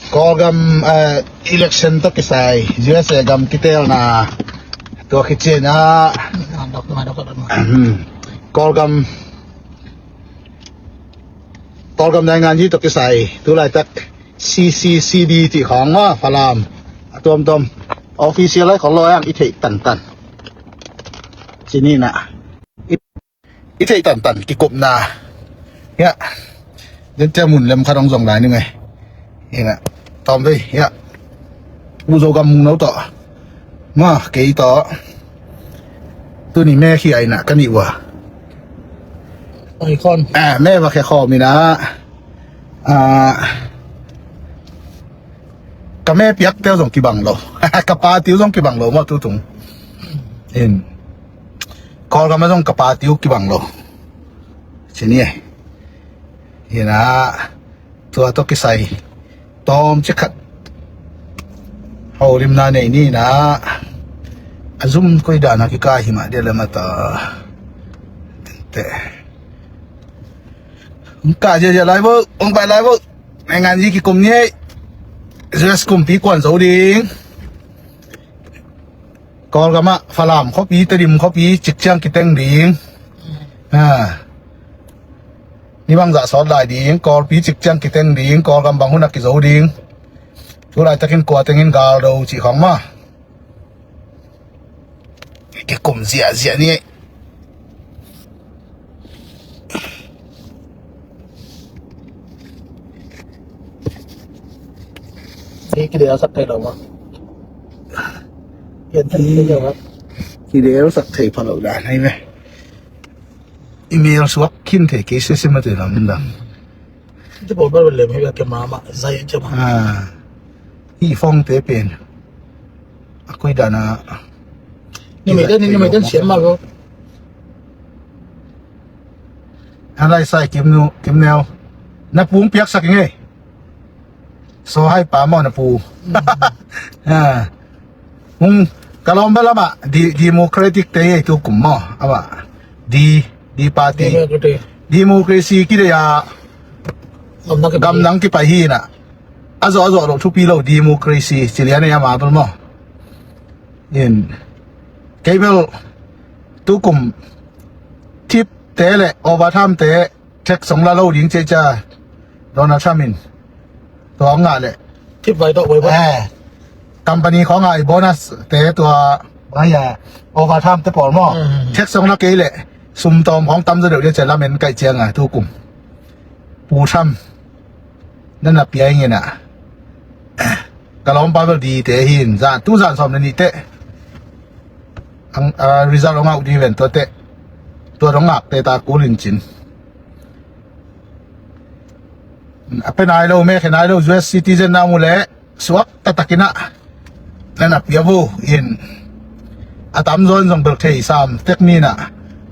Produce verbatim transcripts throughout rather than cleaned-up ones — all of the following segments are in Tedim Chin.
Kawlgam, eh, election tawh kisai U S A gam kitelna tua khit ciangin ah, Kawlgam, Kawlgam naingan hi tawh kisai tu laitak C C C D cih khawng maw, Falam a tuamtuam official lai khawng lo ang i theih tantan. Cih ni na. I, i theih tantan kikupna. Ya. Den tia mun lem khat hong zong lai ni ngai. Ina. Tawm vei. Ya. U Zo gam mung no tawh. Ma, kei tawh. Tuni me khi aina ka ni ua. Ai khon. Ah, me va khe khawm ina. Ah, ka me piak teu zong kibang lo. Ka pa tiu zong kibang lo maw tutung. In. Kawlgam a zong ka pa tiu kibang lo. Cih ni e. Ina. Tua tawh kisai tawm cik khat holimna nei ni na. A zum koi dana kika hi mah dia le mata. Te. Hong kah ziahziah lai vo, hong pai lai vo. Naingan zi kikum ni ei. U S kumpi kuan zo ding. Kawlgam ah Falam khuapi, Tedim khuapi cik ciang kiteng ding. Ha. Ni bangzah sawt lai ding, Kawlpi cik ciang kiteng ding, Kawlgam bang hun a kizo ding. Tu laitakin kua tengin galdo cih khawng maw. Kikum ziahziah ni. Ni kidel sak thei lo maw. Kian thei lo maw. Kidel sak thei pha lo dan hi me. Email suak khin thei kei sese mate lam dang. Te pawl bal lem hi ka mama zai che ma. Ah. Hi phone te pen. A koi dana. Ni mai den, ni mai den siam ma lo. Halai sai Kim Nu, Kim Neu. Na pung piak sak nge. So hai pa mo na pu. Ah. Hung ka lawm ba lama di, democratic te ei tu kum maw. Ama di, di party. Democracy. Democracy kidei a. Gam nang kipai. Gam nang kipai hi na. A zo a zo lo thupi lo democracy. Cilian ei ama bel maw. In. Kei bel tu kum tip te le overtime te. Tax hong la lo ding ciacia Donald Trump in. Tua hong ngah leh. Tip vai tawh vai vai. Eh. Company khawng ah i bonus te tua vai a overtime te pawl maw. Mm. Tax hong la kei leh sum tawm khawng tam zaw deuh dia cia lamen kaih cianga tu kum. Pu Trump. Nana pia ing ina. Ka lawmpa bel di te hin zan tu zan sawm le nih teh. Ang, ah, result hong ngak di ven tua teh. Tua hong ngak te ta kul in cin. A pe nai lo, me khe nai lo, U S citizen na mu le suak taktakin ah. Nana pia vo in. A tamzaw in zong bel thei sam tek ni na.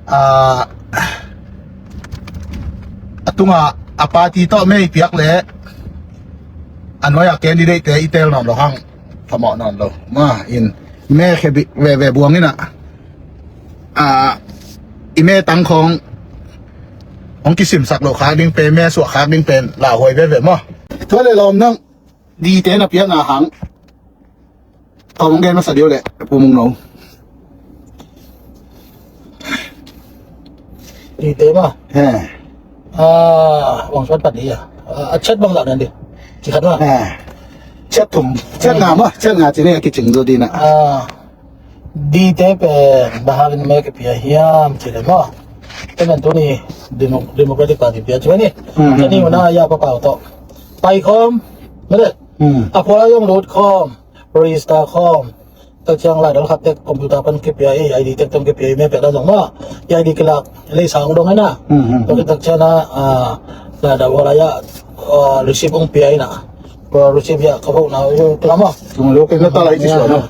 Ah, a tunga a party tawh me i piak le a nuai a candidate te i tel nawn lo hang. Phamawh nawn lo. Ma in me khe veve buang ina. Ah, i me tang khawng hong kisimsak lo khak ding pen, me suah khak ding pen lauhuai veve maw. Tua le lawm nang di te na piakna hang. Tawm hong gen masa deuh le Pu Mung No. Di te maw. He. Ah, wang suan pat di a. Ah, a chat bang zah nan di. Ci khat maw. He. Chat thum, chat nga maw, chat nga ci ne a kicing zo di na. Ah. Di te pen bang hangin me kipia hiam ci le maw. Te men tuni demo-, Democratic Party pia ci ni. Hmm. Tuni mana ya pa pau to. Pai khawm. Mede. Hmm. A phual a zong lut khawm. Register khawm. Tak ciang lai dal khat tek computer pan kipia i, I D tek tong kipia i, me pia da zong maw. I I D kilak, lei sang dong ina. Hmm, hmm, hmm. Tak ciang na, ah, lai dal wala ya, ah, receipt ong pia ina. Ko receipt ya, ka bo na, u, kila maw. Tung lo ke na ta lai ci suan maw.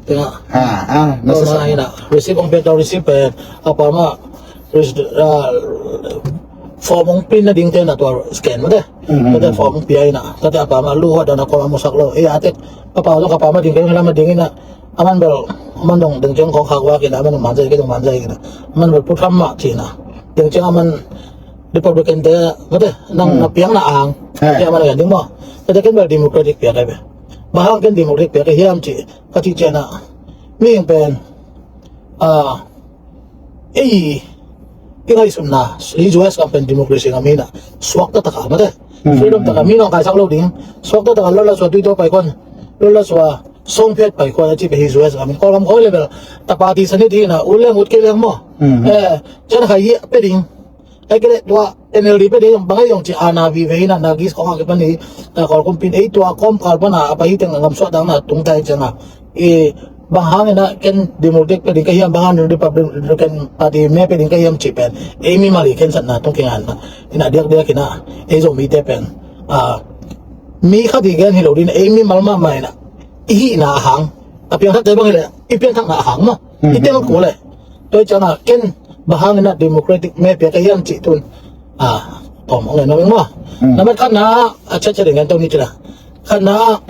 Tengah. Ah, ah, na sa sa. Ina, receipt ong pia ta receipt pen, apa maw. Res-, ah, form ong print na ding te na tua scan mah te. Mhm. Mah te form ong pia ina. Tate a pa mah lu hot dana kong a musak lo. Eh, a tek a pa lo ka pa mah ding kei lam mah ding ina. A man bel, a man dong deng ciang kong khak wak ina, a man dong man zai kei dong man zai ina. A man bel Pu Trump mah ci ina. Deng ciang a man Republican te, mah te, nang na piang na ang. Eh. Te a man a ding maw. Ete ken bel democratic piak ai ve. Bang hang ken democratic piak ai hiam ci ka cih ciangin ah, mihing pen, ah, ei i ngaihsutna, hi U S gam pen democracy gam hi na, suakta taka mate, freedom taka mi nawngkaisak lo ding, suakta taka lawla sua tuito pai khuan, lawla sua songphet pai khuan a ci pen hi U S gam in, Kawlgam khoi le bel tapa ti sanit hi na, ut leng ut kei leng maw. Eh, cian khai hi pe ding. Ai kei le tua N L D pe ding, bang ai zong ci ana vive hi na, na gis khong a kipan hi, na Kawl kumpin ei tua kawmkal pana a pai hi teng a gamsuah dang na tung tai ciang a. I bang hangin ah ken democratic pe ding ka hiam, bang hangin Republican Party me pe ding ka hiam cih pen ei mimal i khensatna tung kingan na. Ina diakdiak ina ei Zomite pen, ah, mi khat i gen hi lo ding, ei mimal mahmah ina i hihna a hang, a piangthakte bang hi le i piangthakna a hang maw. I tel ko le. Tua i ciang a ken bang hangin ah democratic me pia ka hiam cih tun, ah, tawm ong en ong maw. Nambat khatna a chat chat ding en to ni cila. Khatna,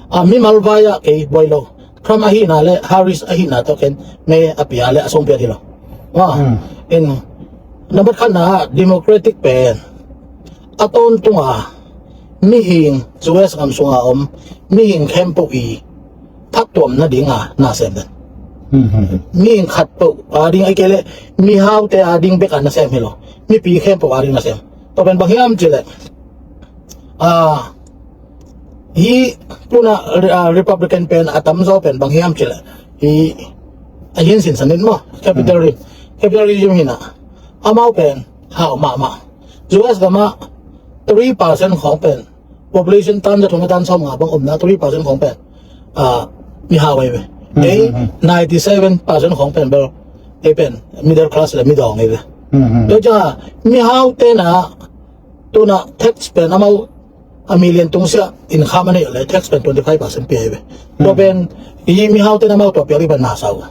a mimal vai-ah kei buai lo. Trump ahihna le Harris ahihna tawh ken me a pia le a song pia hi lo. Maw. In, nambat khatna ah democratic pen a tawntunga mihing U S gam sunga om mihing khempeuh i phattuamna dinga nasem den. Mihing khatpeuh a ding ai kei le mihaute a ding beka nasem hi lo. Mipi khempeuh a ding nasem. Tua pen bang hiam cih le, ah, hi tuna, ah, Republican pen a tamzaw pen bang hiam cih le, hi a hin sinsan in maw, capitalism, capitalism hi na. Amau pen hau mahmah. U S gam ah three percent khong pen, population tan za thum le tan sawm nga bang omna three percent khong pen, ah, mihau ai ve. Ei ninety seven percent khong pen bel ei pen middle class le midawng ai ve. Tua ciang a mihaute na tuna tax pen amau a million tung sia income a neih le tax pen twenty five percent pia hi ve. Tua pen i mihaute na amau tua pia hi pen na sau.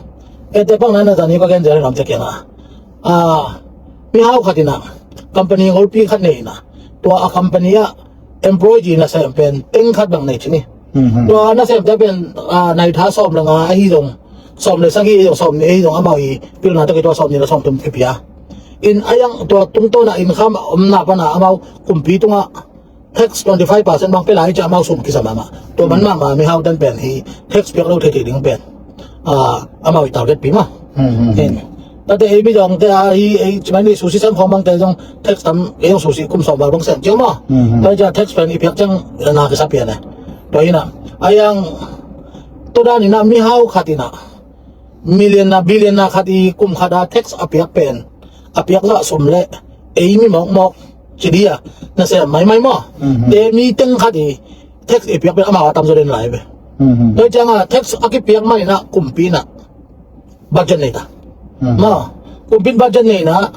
Ete pang na na zani ka gen zia le lamte kiang a, ah, mihau khat ina company ngolpi khat nei ina, tua a company a employee nasem pen teng khat bang nei cini. Tua nasemte pen, ah, naitha sawm le nga ahi zong, sawm le sagih ahi zong, sawm nih ahi zong amau i pilna tawh kitua sawm nih le sawm thum kipia. In a yang tua tungtawna income omna pana amau kumpi tunga tax twenty five percent bang pia lai cia amau sum kisa mahmah. Tua man mahmah mihauten pen hi tax piak lo thei thei ding pen, ah, amau i target pi mah. Tate ei midawngte a hi ei cimai ni susi sem khawng bangte zong tax tam ei zong susi kum sawm val bang sem ciang mah. Tua cia tax pen i piak ciang na kisa pian e. Tua hi na a yang tua dan ina mihau khat ina million na billion na khat i kum khat a tax a piak pen a piak zah sum le ei mi mawkmawk ci dia nasem maimai maw. Te mi teng khat i tax i piak pen amau a tamzaw den lai ve. Tua ciang a tax a kipiak man ina kumpi na budget nei ta. Maw, kumpin budget nei na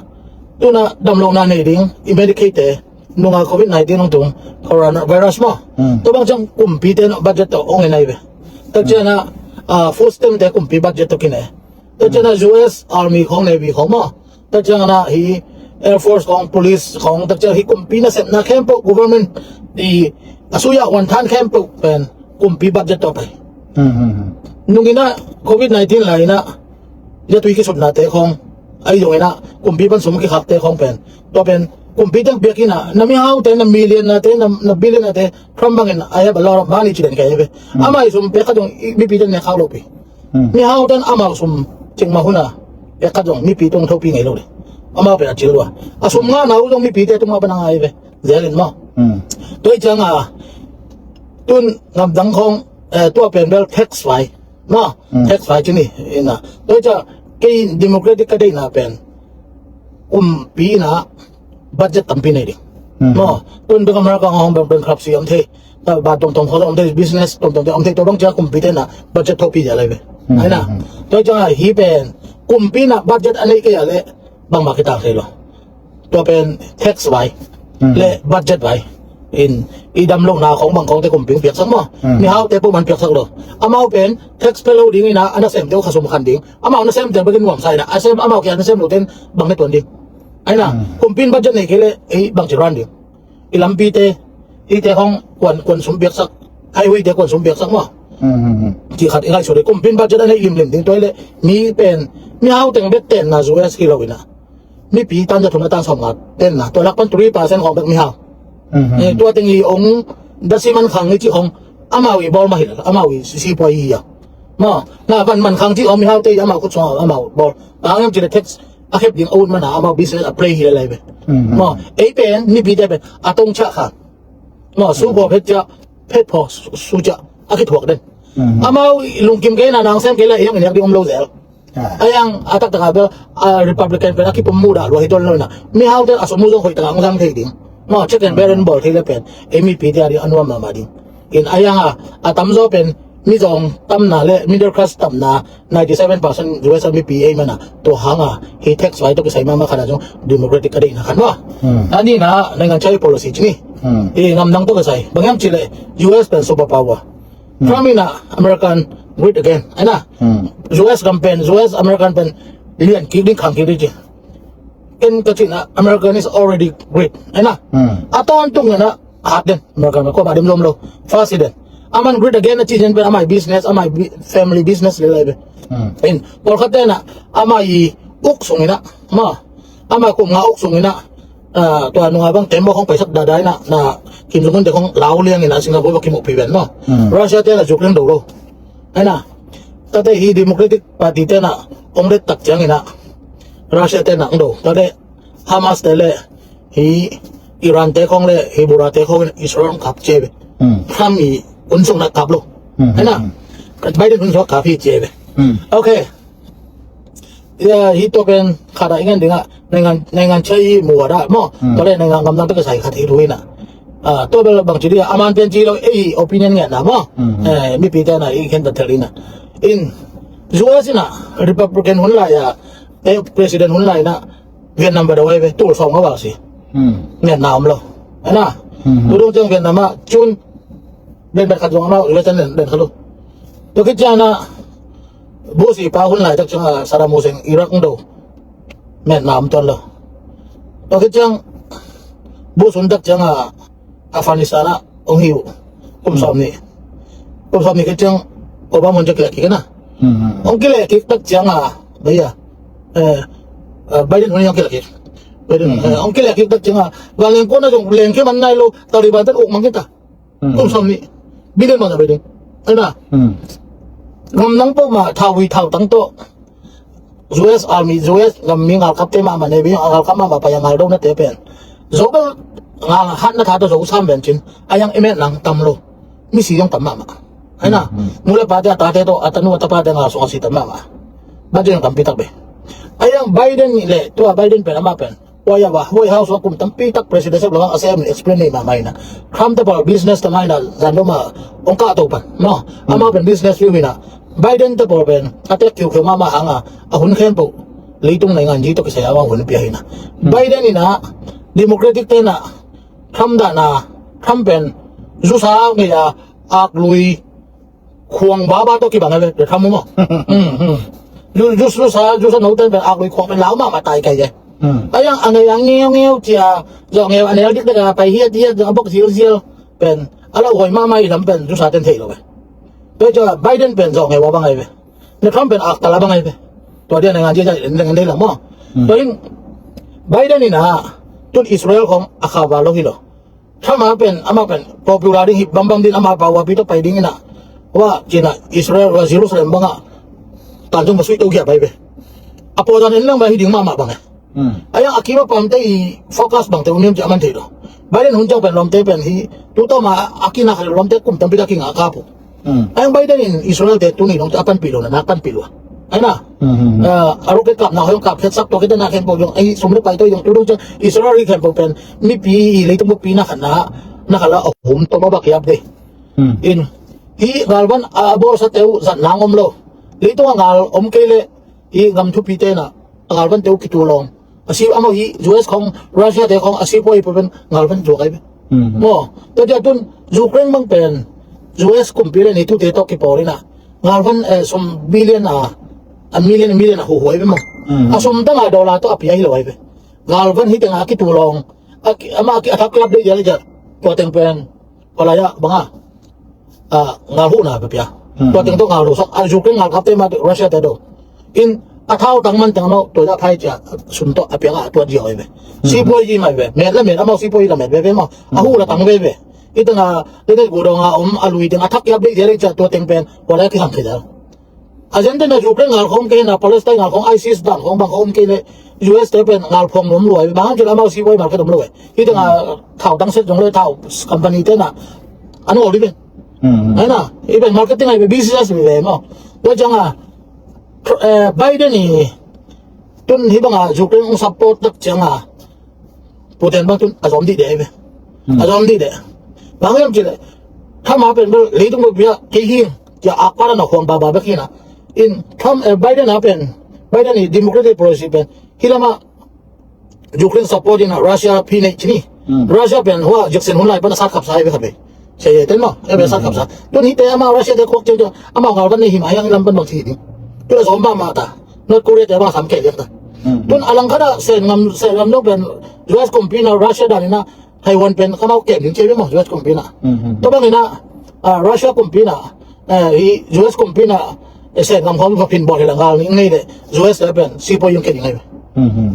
tuna damlohna nei ding i Medicaid te nunga covid nineteen hong tung coronavirus maw. Tua bang ciang kumpite na budget tawh hong en ai ve. Tua ciang a, ah, food stamp te kumpi budget tawh kine. Tua ciang a U S Army khawng, Navy khawng maw. Tua ciang a hi Air Force khawng, Police khawng, tua ciang hi kumpi nasepna khempeuh, government i a suya wan than khempeuh pen kumpi budget tawh pai. Nung ina covid nineteen lai ina ina tui kisutnate khawng ahi zong ina kumpi pan sum kikhakte khawng pen, tua pen kumpi teng piak ina na mihaute, na million nate, na, na billion nate, Trump bangin I have a lot of money ci den kei ve. Amah i sum piak khat zong i mipi teng ne khak lo pi. Mihauten amau sum cingmah huna piak khat zong mipi tung thopi ngei lo le. Amau pen a cil lua a sum ngahna uh zong mipite tungah pan a ngai ve. Zialin maw. Tua i ciang a tun ngamdang khawng, eh, tua pen bel tax vai. Maw, tax vai cini ina. Tua i ciang kei democratic ka deihna pen kumpi ina budget tampi nei ding. Maw, tun bek America ngawng bek bankruptcy om thei. Ba tongtong khaw om thei, business tongtong te om thei, tua bang cia kumpi te na budget thopi dia lai ve. Ai na. Tua i ciang a hi pen kumpi na budget a nei kei a le bangmah kitang thei lo. Tua pen tax vai le budget vai in i damlohna khawng bang khawng te kumpin piaksak maw. Mihaute pawh man piaksak lo. Amau pen tax pe lo ding ina a nasemte uh khasum khan ding. Amau nasemte bekin nuamsa ina a sem amau kia nasem lo ten bang ne tuan ding. Ai na, kumpin budget nei kei le ei bangci ran ding. I lampite, ite hong kuan, kuan sum biaksak, highway te kuan sum biaksak maw. Ci khat i ngaihsut le kumpin budget a nei limlim ding tua i le mi pen, mihau teng bek tenna U S hi lo ina. Mipi tan za thum le tan sawm nga tenna, tua lak pan three percent khawng bek mihau. Mhm. Eh, tua teng i ong dasi man khang i ci ong amau i bawl mah hi lo, amau i sipuai hi a. Maw, na van man khang ci ong mihaute i amau khut sung amau bawl. Bang hiam ci le tax a khep ding a ut man a amau business a play hi le lai ve. Mhm. Maw, ei pen, mipite pen a tong ciah kha. Maw, su phaw phet ciah, phet phaw su, su ciah a kithuak den. Mhm. Amau lungkim kei na, nang sem kei le i hong i niak ding om lo zel. Ah. A yang a taktak a bel, a Republican pen a kipum mudah lua hi tuan lo na. Mihaute a sum mu zong hoih tak a hong zang thei ding. Maw, check and balance bawl thei le pen ei mipite a ding a nuam mahmah ding. In a yang a, a tamzaw pen mizawng tamna le middle class tamna, ninety seven percent U S a mipi ei man a, tua hang a hih tax vai tawh kisai mahmah khat a zong Democratic ka deihna khat maw. Hmm. A nihna, naingan ciah i policy ci ni. Hmm. I ngamdang tawh kisai. Bang hiam ci le U S pen superpower. Hmm. Trump in a American great again. Ai na. Hmm. U S gam pen, U S American pen lian kik ding, khang kik ding ci. Ken ka cihna, American is already great. Ai na. Hmm. A tawntung in a hat den. American ka kuamah dem zom lo. Fast den. Aman great again a cih zen pen amah i business, amah i bi-, family business le lai ve. Hmm. In, pawlkhat te in a, amah i uk sung in a, maw, amah kum nga uk sung in a, ah, tua nunga bang tembaw khong paisak dada in a, na Kim Jong Un te khong lau liang in a Singapore bang kimuhpih ven maw. Hmm. Russia te in a zuk liang do lo. Ai na, tate hi Democratic Party te in a ong det tak ciang in a Russia te in a ong do. Tate Hamas te le hi Iran te khong le Hezbollah te khong in Israel ong kap ci ve. Hmm. Trump i hun sung na kap lo. Hmm. Ai na, hmm, Biden hun sung kap hi ci ve. Hmm. Okay. Ya, hi tua pen khat a i ngen ding a, naingan, naingan ciah i muh a dah maw. Hmm. Tua le naingan ngamdang tawh kisai khat hi thu in a. Ah, tua bel bang ci ding a, aman pen ci lo, ei opinion ngen na maw. Hmm. Eh, mipite in a i khen ta thel in a. In, U S in a, Republican hun lai a, eh, President hun lai in a, Vietnam va do ai ve, tul sawm nga val si. Hmm. Vietnam lo. Ai na. Hmm. Tu dong ciang Vietnam a, cun, den bet khat zong amau, U S in den, den khat lo. Tua khit ciang a, Bush i pa hun lai tak ciang a, Saddam Hussein, Iraq do. Vietnam tuan lo. Tua khit ciang, Bush hun tak ciang a, Afghanistan ah hong hi uh. Kum sawm nih. Kum sawm nih khit ciang Obama hun ciang kileh kik na. Hmm. Hong kileh kik tak ciang a, baya, eh, eh, Biden hun hong kileh kik. Biden, hmm, eh, hong kileh kik tak ciang a, vanleng kuan a zong leng kei man nai lo, Taliban ten uk mang kei ta. Hmm. Kum sawm nih. Biden mang a Biden. Ai na. Hmm. Gam nang peuhmah thau hui thau tang tawh. U S Army, U S gam mi ngalkapte mahmah, Navy ngalkap mahmah pai a ngal donate pen. Zo bel ngal hatna tha tawh zo sam ven cin. A yang emet nang tam lo. Misi zong tam mahmah. Ai na, hmm, hmm, nu le pate a tate tawh, a tanu a tapate ngal sung a si tam mahmah. Budget zong tampi tak ve. A yang Biden nih le, tua Biden pen amah pen. Tua ya wa, White House wa kum tampi tak presidential lamang a sem explain nei mahmah ina. Trump te pawl business ta mah ina, zan lo ma, ong kah to pan. No, hmm, amah pen business view ina. Biden te pawl pen a tek kiukheu mahmah hang a, a hun khempeuh leitung naingan ji tawh kisai a amah hun pia hi na. Hmm. Biden ina, Democratic te na, Trump dan a, Trump pen zusa ngei a, ak lui khuang baba tawh kibang a ve, Trump mu maw. Hmm, hmm. Zu-, zu-, zusa, zusa no ten pen ak lui khuang pen lau mahmah tai kai e. Hmm. A yang a ngei a ngeungeu cia, zawh ngeu a nel dikdek a pai hiat hiat, zawh a bok zilzial pen a lauhuai mahmah i lam pen zusa ten theih lo ve. Tua cia Biden pen zawh ngeu a bang ai ve. Ne Trump pen aktal a bang ai ve. Tua dia naingan cia cia en deng en dei lam maw. Hmm. Tua in Biden in a tun Israel khong a kha val lo hi lo. Trump a pen, amah pen popular ding hi bambam din, amah pau a pi tawh pai ding ina. Wa, cina Israel wa Jerusalem banga tan zong va suih to gia pai ve. A pawldan en lang va hi ding mahmah bang e. Hmm. A yang a kim a pamte i focus bangte un hiam ci a man thei lo. Biden hun ciang pen lawmte pen hi, tu tawma a kinak lawmte kum tampi tak kinga a kap uh. Hmm. A yang Biden in Israel te tuni dong te a panpih lo na, nak panpih lo. Ai na. Hmm, hmm, hmm. Ah, a rocket kapna hong kap khetsak tua khit na khempeuh dong, ai sum le pai to dong tu dong ciang Israel i khempeuh pen mipi i leitung bupi na khat na, na khat la a hum to ma bak yap de. Hmm. In hi galvan a bawlsa teu zat nang om lo. Leitung a ngal om kei le hi gam thupi te na a galvan teu kitu lawng. A si amau hi U S khong, Russia te khong, a si poi poi pen ngal pen zuak ai pen. Hmm. Maw, tua tia tun Ukraine bang pen U S kumpi le nei tute tawh kipawl ina. Ngal pen, eh, sum billion a, a million, million a huhuai pen maw. Hmm. A sum tang a dollar tawh a pia hi lo ai pen. Ngal pen hi teng a kitu lawng. A ki, ama ki a thak lap de ya le ya. Tua teng pen. Palaya banga. Ah, ngal huhna pia. Hmm. Tua teng tawh ngal huhsak. A Ukraine ngal kapte ma Russia te do. In A thautang man teng amau tua dah phai cia sum tawh a piak a tuat ziau hi ve. Sipuai hi mai ve. Met la met amau sipuai la met veve maw. A huh la tang veve. Hi teng a lete gudong a om a lui teng a thak kiap deih zia deih cia tua teng pen kua lai kisang khe zia. Argentina Ukraine ngal khawng kei na Palestine ngal khawng ISIS dan khawng bang khawng kei le US te pen ngal phawng nuam luai. Bang hang kei la amau sipuai mal khe dom luai. Hi teng a thautang set zong le thau company te na an ol di pen. Ai na hi pen marketing ai ve business ve ve maw. Tua ciang a Biden i tun hi banga Ukraine ong support tak cianga Putin bang tun a zom dih deh ve. A zom dih deh. Bang hiam cih leh Trump a pen bel leitung bel bia kei hing cia akpara na huang baba bek hina. In Trump eh, Biden a pen Biden i democratic policy pen hi lama Ukraine support ina Russia phi nei cini. Russia pen hua Jackson hun lai pan a sat khapsa ai ve khabe. Sia ye ten maw, ebe sat khapsa. Tun hite ama Russia te khuak ciang ciang ama ngal van nei him a hiang lam pan bang ci hi ding. Tun a zom ba ma ta. North Korea te bang sam kei liak ta. Tun a lang khata sen ngam sen ngam dong pen US kumpi na Russia dan ina Taiwan pen kamau kem ding ci ve maw US kumpi na. Tua bang ina Russia kumpi na hi US kumpi na sen ngam khawm kha phin bawl hi la ngal ning ngei le US te pen sipuai yung ke ding ai ve.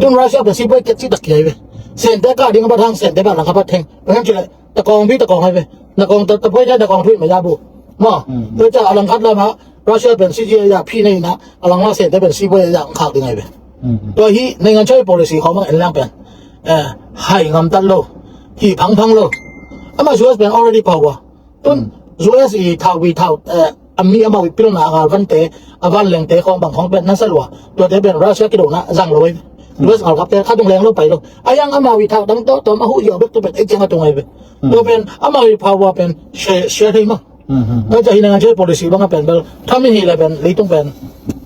Tun Russia pen sipuai ke ci tak ki ai ve. Sen te ka ding ba thang sen te ba lang kha ba theng. Bang ci le ta kong bi ta kong ai ve. Na kong ta ta poi ta kong thui ma ya bu. Maw. Tua ca a lang khat la ma Russia pen si ya phi nei na a lang ma sen te pen sipuai ya khak ding ai ve. Tua hi nei ngan choi policy khawm en lang pen. Hai ngam tan lo. Hi phang phang lo. Ama US pen already power. Tun US i thau i thau a mi amau i pilna a ngal vante a van lengte khawng bang khawng pen nasa lua. Tuate pen Russia kidona zang lo. US ngal kapte khatung leng lo pai lo. A yang amau i thau dang to tom a hu yau bek tu pen ei ciang a tung ai ve. Tua pen amau i phau ua pen share share thei ma. Tua ca hi na ngan choi policy bang a pen bel thamin hi la pen leitung pen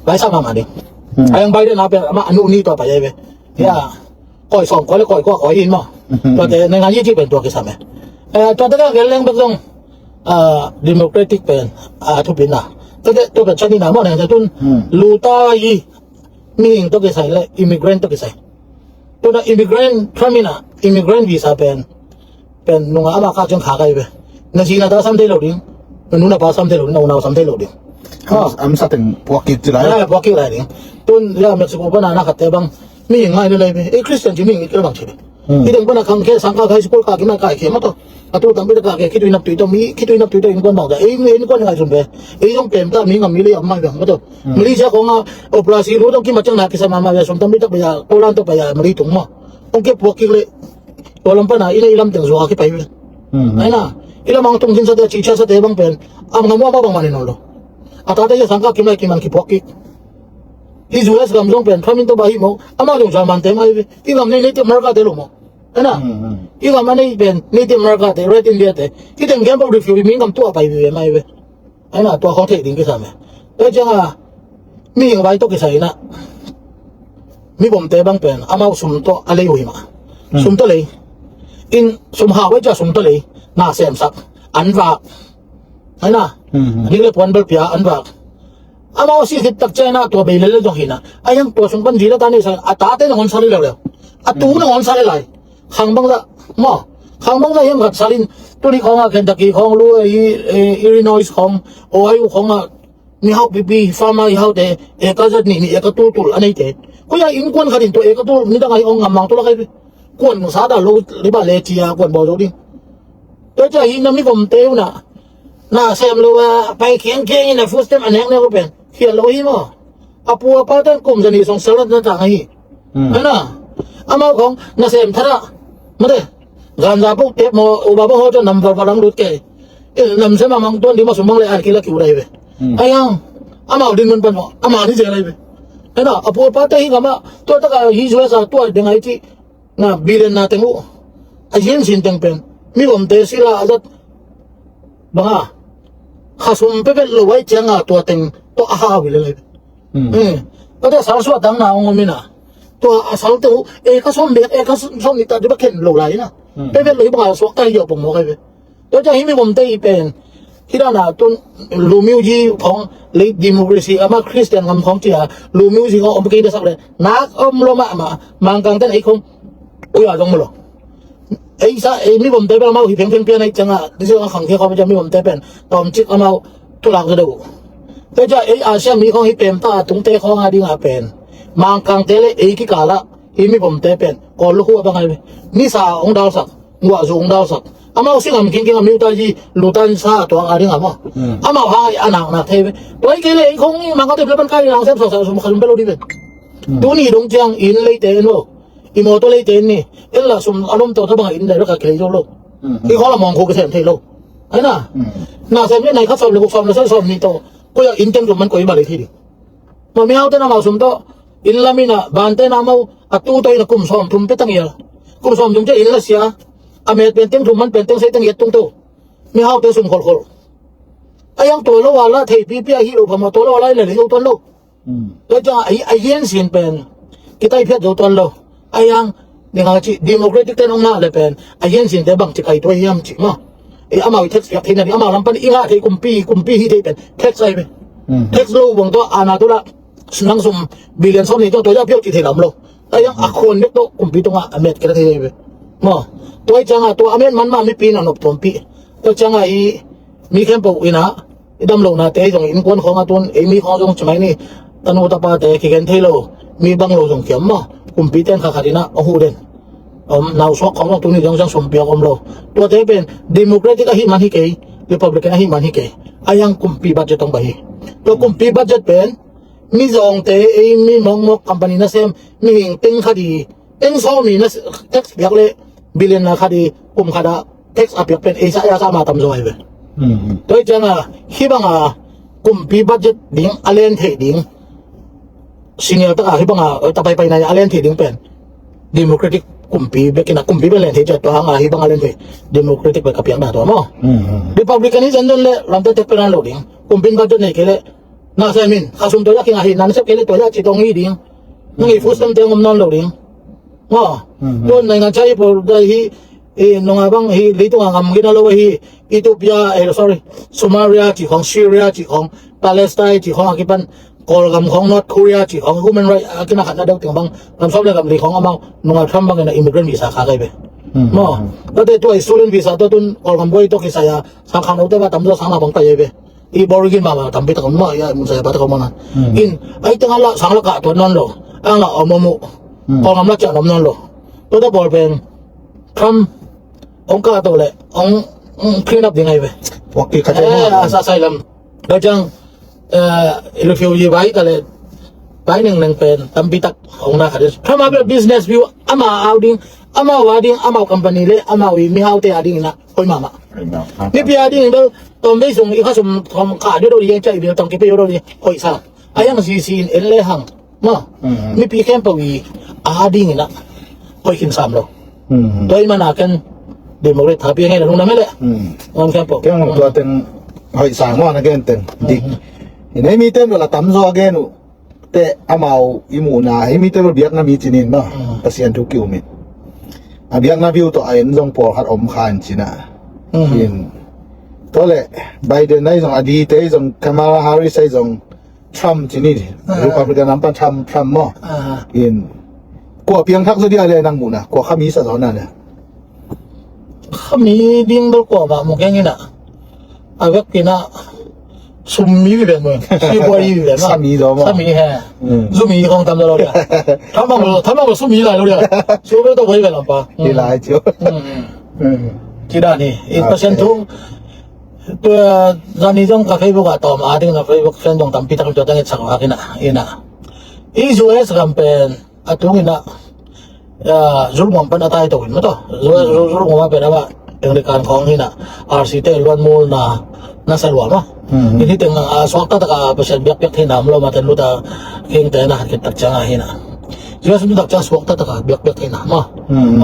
lai sa ma ma ding. A yang Biden a pen ama anu ni tua pai ai ve. Ya. Koi sawm koi le koi kua koi in maw. Tuate nai ngan yi ci pen tua kisam e. Tuate ka gel leng bek zong democratic pen a thupina. Tuate tua pen chanina maw nai tun luta yi mihing tua kisai le immigrant tua kisai. Tuna immigrant tramina immigrant visa pen pen nunga ama ka ciang kha kai ve. Na zi na ta sam thei lo ding. Na nu na pa sam thei lo ding, na unau sam thei lo ding. Am sa teng puak kik ci lai. Puak kik lai ding. Tun ya Mexico pana na khatte bang mi ngai le lai ve. Ei Christian ci mi ngai kil bang ci ve. Hi deng pana khang khe sang ka kai school ka ki mai kai khe ma to. A tu tam bi ka khe khitui nap tui to mi khitui nap tui to in kuan bang da. Ei mi in kuan ngai sun ve. Ei jong kem ta mi ngam mi le am mai bang ma to. Malaysia khong a operasi lu tong ki ma ciang na ki sa ma ma ya som tam bi tak ba ya ko lan to ba ya mali tung ma. Ong ke puak kik le. Tua lam pana ina ilam teng zuak a kipai pen. Aina ilam ang tung jin sate a cicia sate bang pen. Am nga mua bang mani nolo. A tate ya sangka kimai kiman kipuak kik. Hi US gam zong pen thamin to ba hi mo. Ama zong zaman te mai ve. Hi gam nei nei te America te lo mo. Aina hi gam a nei pen nei te America te Red India te. Hi teng gam bang review mi gam tua pai ve mai ve. Aina tua khawng theih ding kisam e. Tua cianga mihing vai tawh kisai ina mibomte bang pen amau sum tawh a lei uh hi mah. Sum tawh lei in sum hau vai cia sum tawh lei na semsak an vak. Aina nik le puan bel pia an vak. Amau si khit tak ciana tua bei lel zong hina a hiang tua sum pan zi la ta nei sa a tate na ngon sa lei leuleu. A tu na ngon sa lei lai. Khang bangzah maw. Khang bangzah hiam khat salin tuni khawnga Kentucky khawng lu, Illinois khawng, Ohio khawnga mihau pipi farmer ihaute eka zat nih nih eka tultul a neite. Koia innkuan khatin tua eka tul nidang ahi ong ngamang tulak ai. Kuan sata lo liba le cia kuan bawl zo ding. Tua cia hi na mivomte una na sem lo a pai khiangkhiang in a food stamp a neknek uh pen khial lo hi maw? A pu a pa tan kum zani song sel na tang ahi. Hena amau khong na sem thara mate ganza pok tep maw uba bang ho cho nam valval ang lut ke. Nam sem amang tuan di ma sumang le an kila kiu dai ve. Ayang amau din man pan maw amau di zel ai ve. Hena a pu a pa te hi kama tua taka hi zuasa tua deng ai ci. Na bilen na teng uh a yin sin teng pen mi omte sila a zat banga khasum pevet lo ai cianga tua teng to a hau hi lelai. Kata sal suat dang na ong omina tua a sal teng uh e ka som bet e ka som ni ta di ba khen lo lai na pevet lo hi banga suak ta hi yo pong mo kai ve. Tua cia hi mi gomte i pen hi dana tun lu music khong late democracy ama Christian ngam khong cia lu music khong om kei da sak le nak om lo ma ma mangkang ten ei khong ui a dong lo. Ei sa ei mi gomte pen amau hi pheng pheng pian ei changa disi a khang thia khong cia mi gomte pen tom chik amau tulak da do. Tua cia ei a sia mi khong hi pem ta tungte khong a ding a pen Mangkangte le ei kikalah i mipomte pen Kawl lukhu a bang ai ve. Nisa hong dalsak, guahzu hong dalsak. Amau singam kingking a miuta hi lutan sa tuang a ding a maw. Amau hang a naknak thei ve. Tua i kei le ei khong i Mangkangte pen pan kai nang sem sa sa sum kha sum pe lo di ve. Tuni dong ciang inn leite en lo. I mawtaw leite en ni. En la sum a lom tawh tabang a inn dai lo ka kilei zo lo. I khong la mawng khu kisem thei lo. Ai na. Na sem ni nai khat sawm le guk sawm le sawm sawm ni tawh. Koi a inn teng tum man koi ma lei thei ding. Ma mihaute na mau sum tawh. Inn lam ina bante na mau a tu tawh ina kum sawm thum pe tang ia. Kum sawm thum te inn la sia. A met pen teng thum man pen teng sei tang ia tung to. Mihaute sum kholkhol. A yang tua lo a la thei pipi a hi lo pha ma tua lo a la ina le zo tuan lo. Tua ciang a, a yen sin pen kitai phiat zo tuan lo. A yang ning a ci democratic ten ong ngah le pen a yen sin te bang ci kai tua hiam ci ma. I amau i tax piak thei na ding amau lam pan i ngah thei kumpi kumpi hi thei pen tax ai ve. Tax lo bang tua ana tua la nang sum billion sawm ni tua tua ya piak ci thei lam lo. A yang a khon bek tua kumpi tua ngah a met kira thei ve. Maw tua i ciang a tua a met man ma mipi na nop tuampi. Tua ciang a i mi khempeuh ina i dam lohnate zong innkuan khawng a tun ei mi khawng zong ci mai ni. Tanu tapate kigen thei lo mi bang lo zong kiam maw. Kumpi ten kha khat ina a huh den. Om nau suak khawng zong tuni zong zong sumpiak om lo. Tuate pen democratic ahi man hi kei, republican ahi man hi kei. A yang kumpi budget tong ba hi. Tua kumpi budget pen mi zawngte ei mi mawkmawk company nasem mihing teng khat i Eng sawmi na tax piak le billion na khat i kum khat a tax a piak pen ei sa ya sa ma tam zaw ai ve. Tua i ciang a hi bang a kumpi budget ding a len thei ding. Senior taka hi bang a ta pai pai na a len thei ding pen democratic kumpi bekin a kumpi pen len thei ciat tua hang a hi bang a len thei democratic pen ka piak na tua maw. Republican hi zan zan le lamte tek pen an lo ding kumpin budget nei kei le na sa min kha sum tua ya king a hi nan sep kei le tua ya ci tong hi ding. Nang i food stamp te ngom nawn lo ding. Maw. Tuan naingan chai pawl dai hi i nunga bang hi leitunga ngam gina lo hi. Ethiopia eh sorry Somalia ci khong Syria ci khong Palestine ci khong a kipan Kawlgam khong North Korea ci khong human right a kina khatna deuh ting bang gam sawm le gam li khong amau nunga Trump bang ina immigrant visa kha kai ve. Maw. Tate tua i student visa tua tun Kawlgam buai tua kisaya sang khang lo te ba tam tua sang na bang kai ve. I borigin mama tampi tak om maw i a mun saya pa tak om na. In ai teng ala sang la ka tuan non lo. Ang la om om. Kong am la cha om non lo. Tua ta bol pen kam ong ka to le ong clean up ding ai ve. Wakil ka te mo. Asa sai lam. Ka jang refugee bai ka le bai neng neng pen tampi tak ong na ka de. Kam a business view ama au ding ama wa ding ama company le ama wi mi hau te a ding na. Hoih mahmah. Nipi a ding bel tawm vei sung i khasum khawm kha deuh deuh ding ciah i bil tawm kipe deuh deuh ding hoih sa. A hiang sisi in en le hang maw. Mipi khempeuh i a ding inah hoih khin sam lo. Tua i mana ken democrat thapi a ngei na lungdam e le. Ngon khempeuh keng tua teng hoih sa ngon a gen teng dik. I nei mi ten bel a tam zaw a gen uh. Te amau i muhna hi mite bel biakna mi cinin maw. Pasian thu kiumin a biakna view tawh a en zong pawlkhat om kha in cina. In tawle Biden ai zong a dite ai zong Kamala Harris ai zong Trump cini Republican lampan Trump Trump maw. In kua piangthak zaw dia le nang muhna kua khami sa zaw na le. Khami ding bel kuamah mu keng inah a vek inah summi vi ven mu sibuai vi ven sami zaw maw. Sami he. Zumi khong tam zaw lo dia. Thamang lo thamang lo summi lai lo dia. Summi to boi ven lampa. Hi lai cio. Ci dan hi i Pasian thu. Tua zani zong ka Facebook ah tawm a ding na Facebook friend zong tampi tak tua tang et sak vak inah inah i US gam pen a tung inah zulmuam pan a tai to in maw taw. Zulmuam a pen a mah Anglican khawng hinah R C te luan mul na na sa luam a. In hiteng a suakta taka Pasian biakpiak theina om lo mate luta khingte na khat khit tak cianga hinah. Jesu tak ciang suakta taka biakpiak theina maw.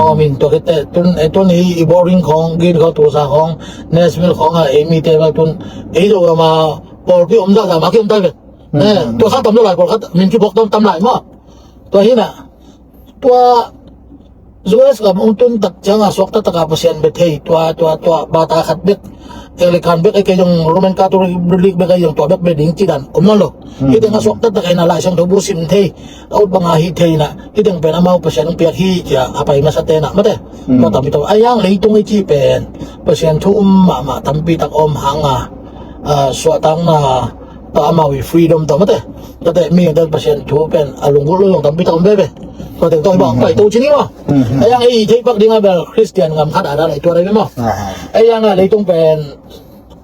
Aw min tua khitte tun ei tun ei i boring khawng gin khawng tulsa khawng Nashville khawng a ei mite bel tun ei lo ama pawlpi om zahzah ma ki om tai vet. Tua sa tam lo lai pawlkhat min kibawk tam tam lai maw. Tua hinah tua US gam ong tun tak cianga suakta taka Pasian bia thei tua tua tua bata khat bek Anglican bek ei kei zong Roman Catholic bek ei zong tua bek bia ding cidan om nawn lo. Hiteng a suakta taka ina Lai Siangtho bu sim thei a ut banga hi thei na hiteng pen amau Pasian ong piak hi cia a pai masa tena mate. Tua tampi tawh a yang leitung i ci pen Pasian thu um mahmah tampi tak om hanga suahtakna Tua amau i freedom tawh mate. Tua te mihingte Pasian thu pen a lunggulh lo zong tampi tak om veve. Tua teng tawh hi bang pai to ci ni maw. Ei ang ei thei pak ding a bel Christian gam khat a dan ei tua dai ve maw. Ei ang a leitung pen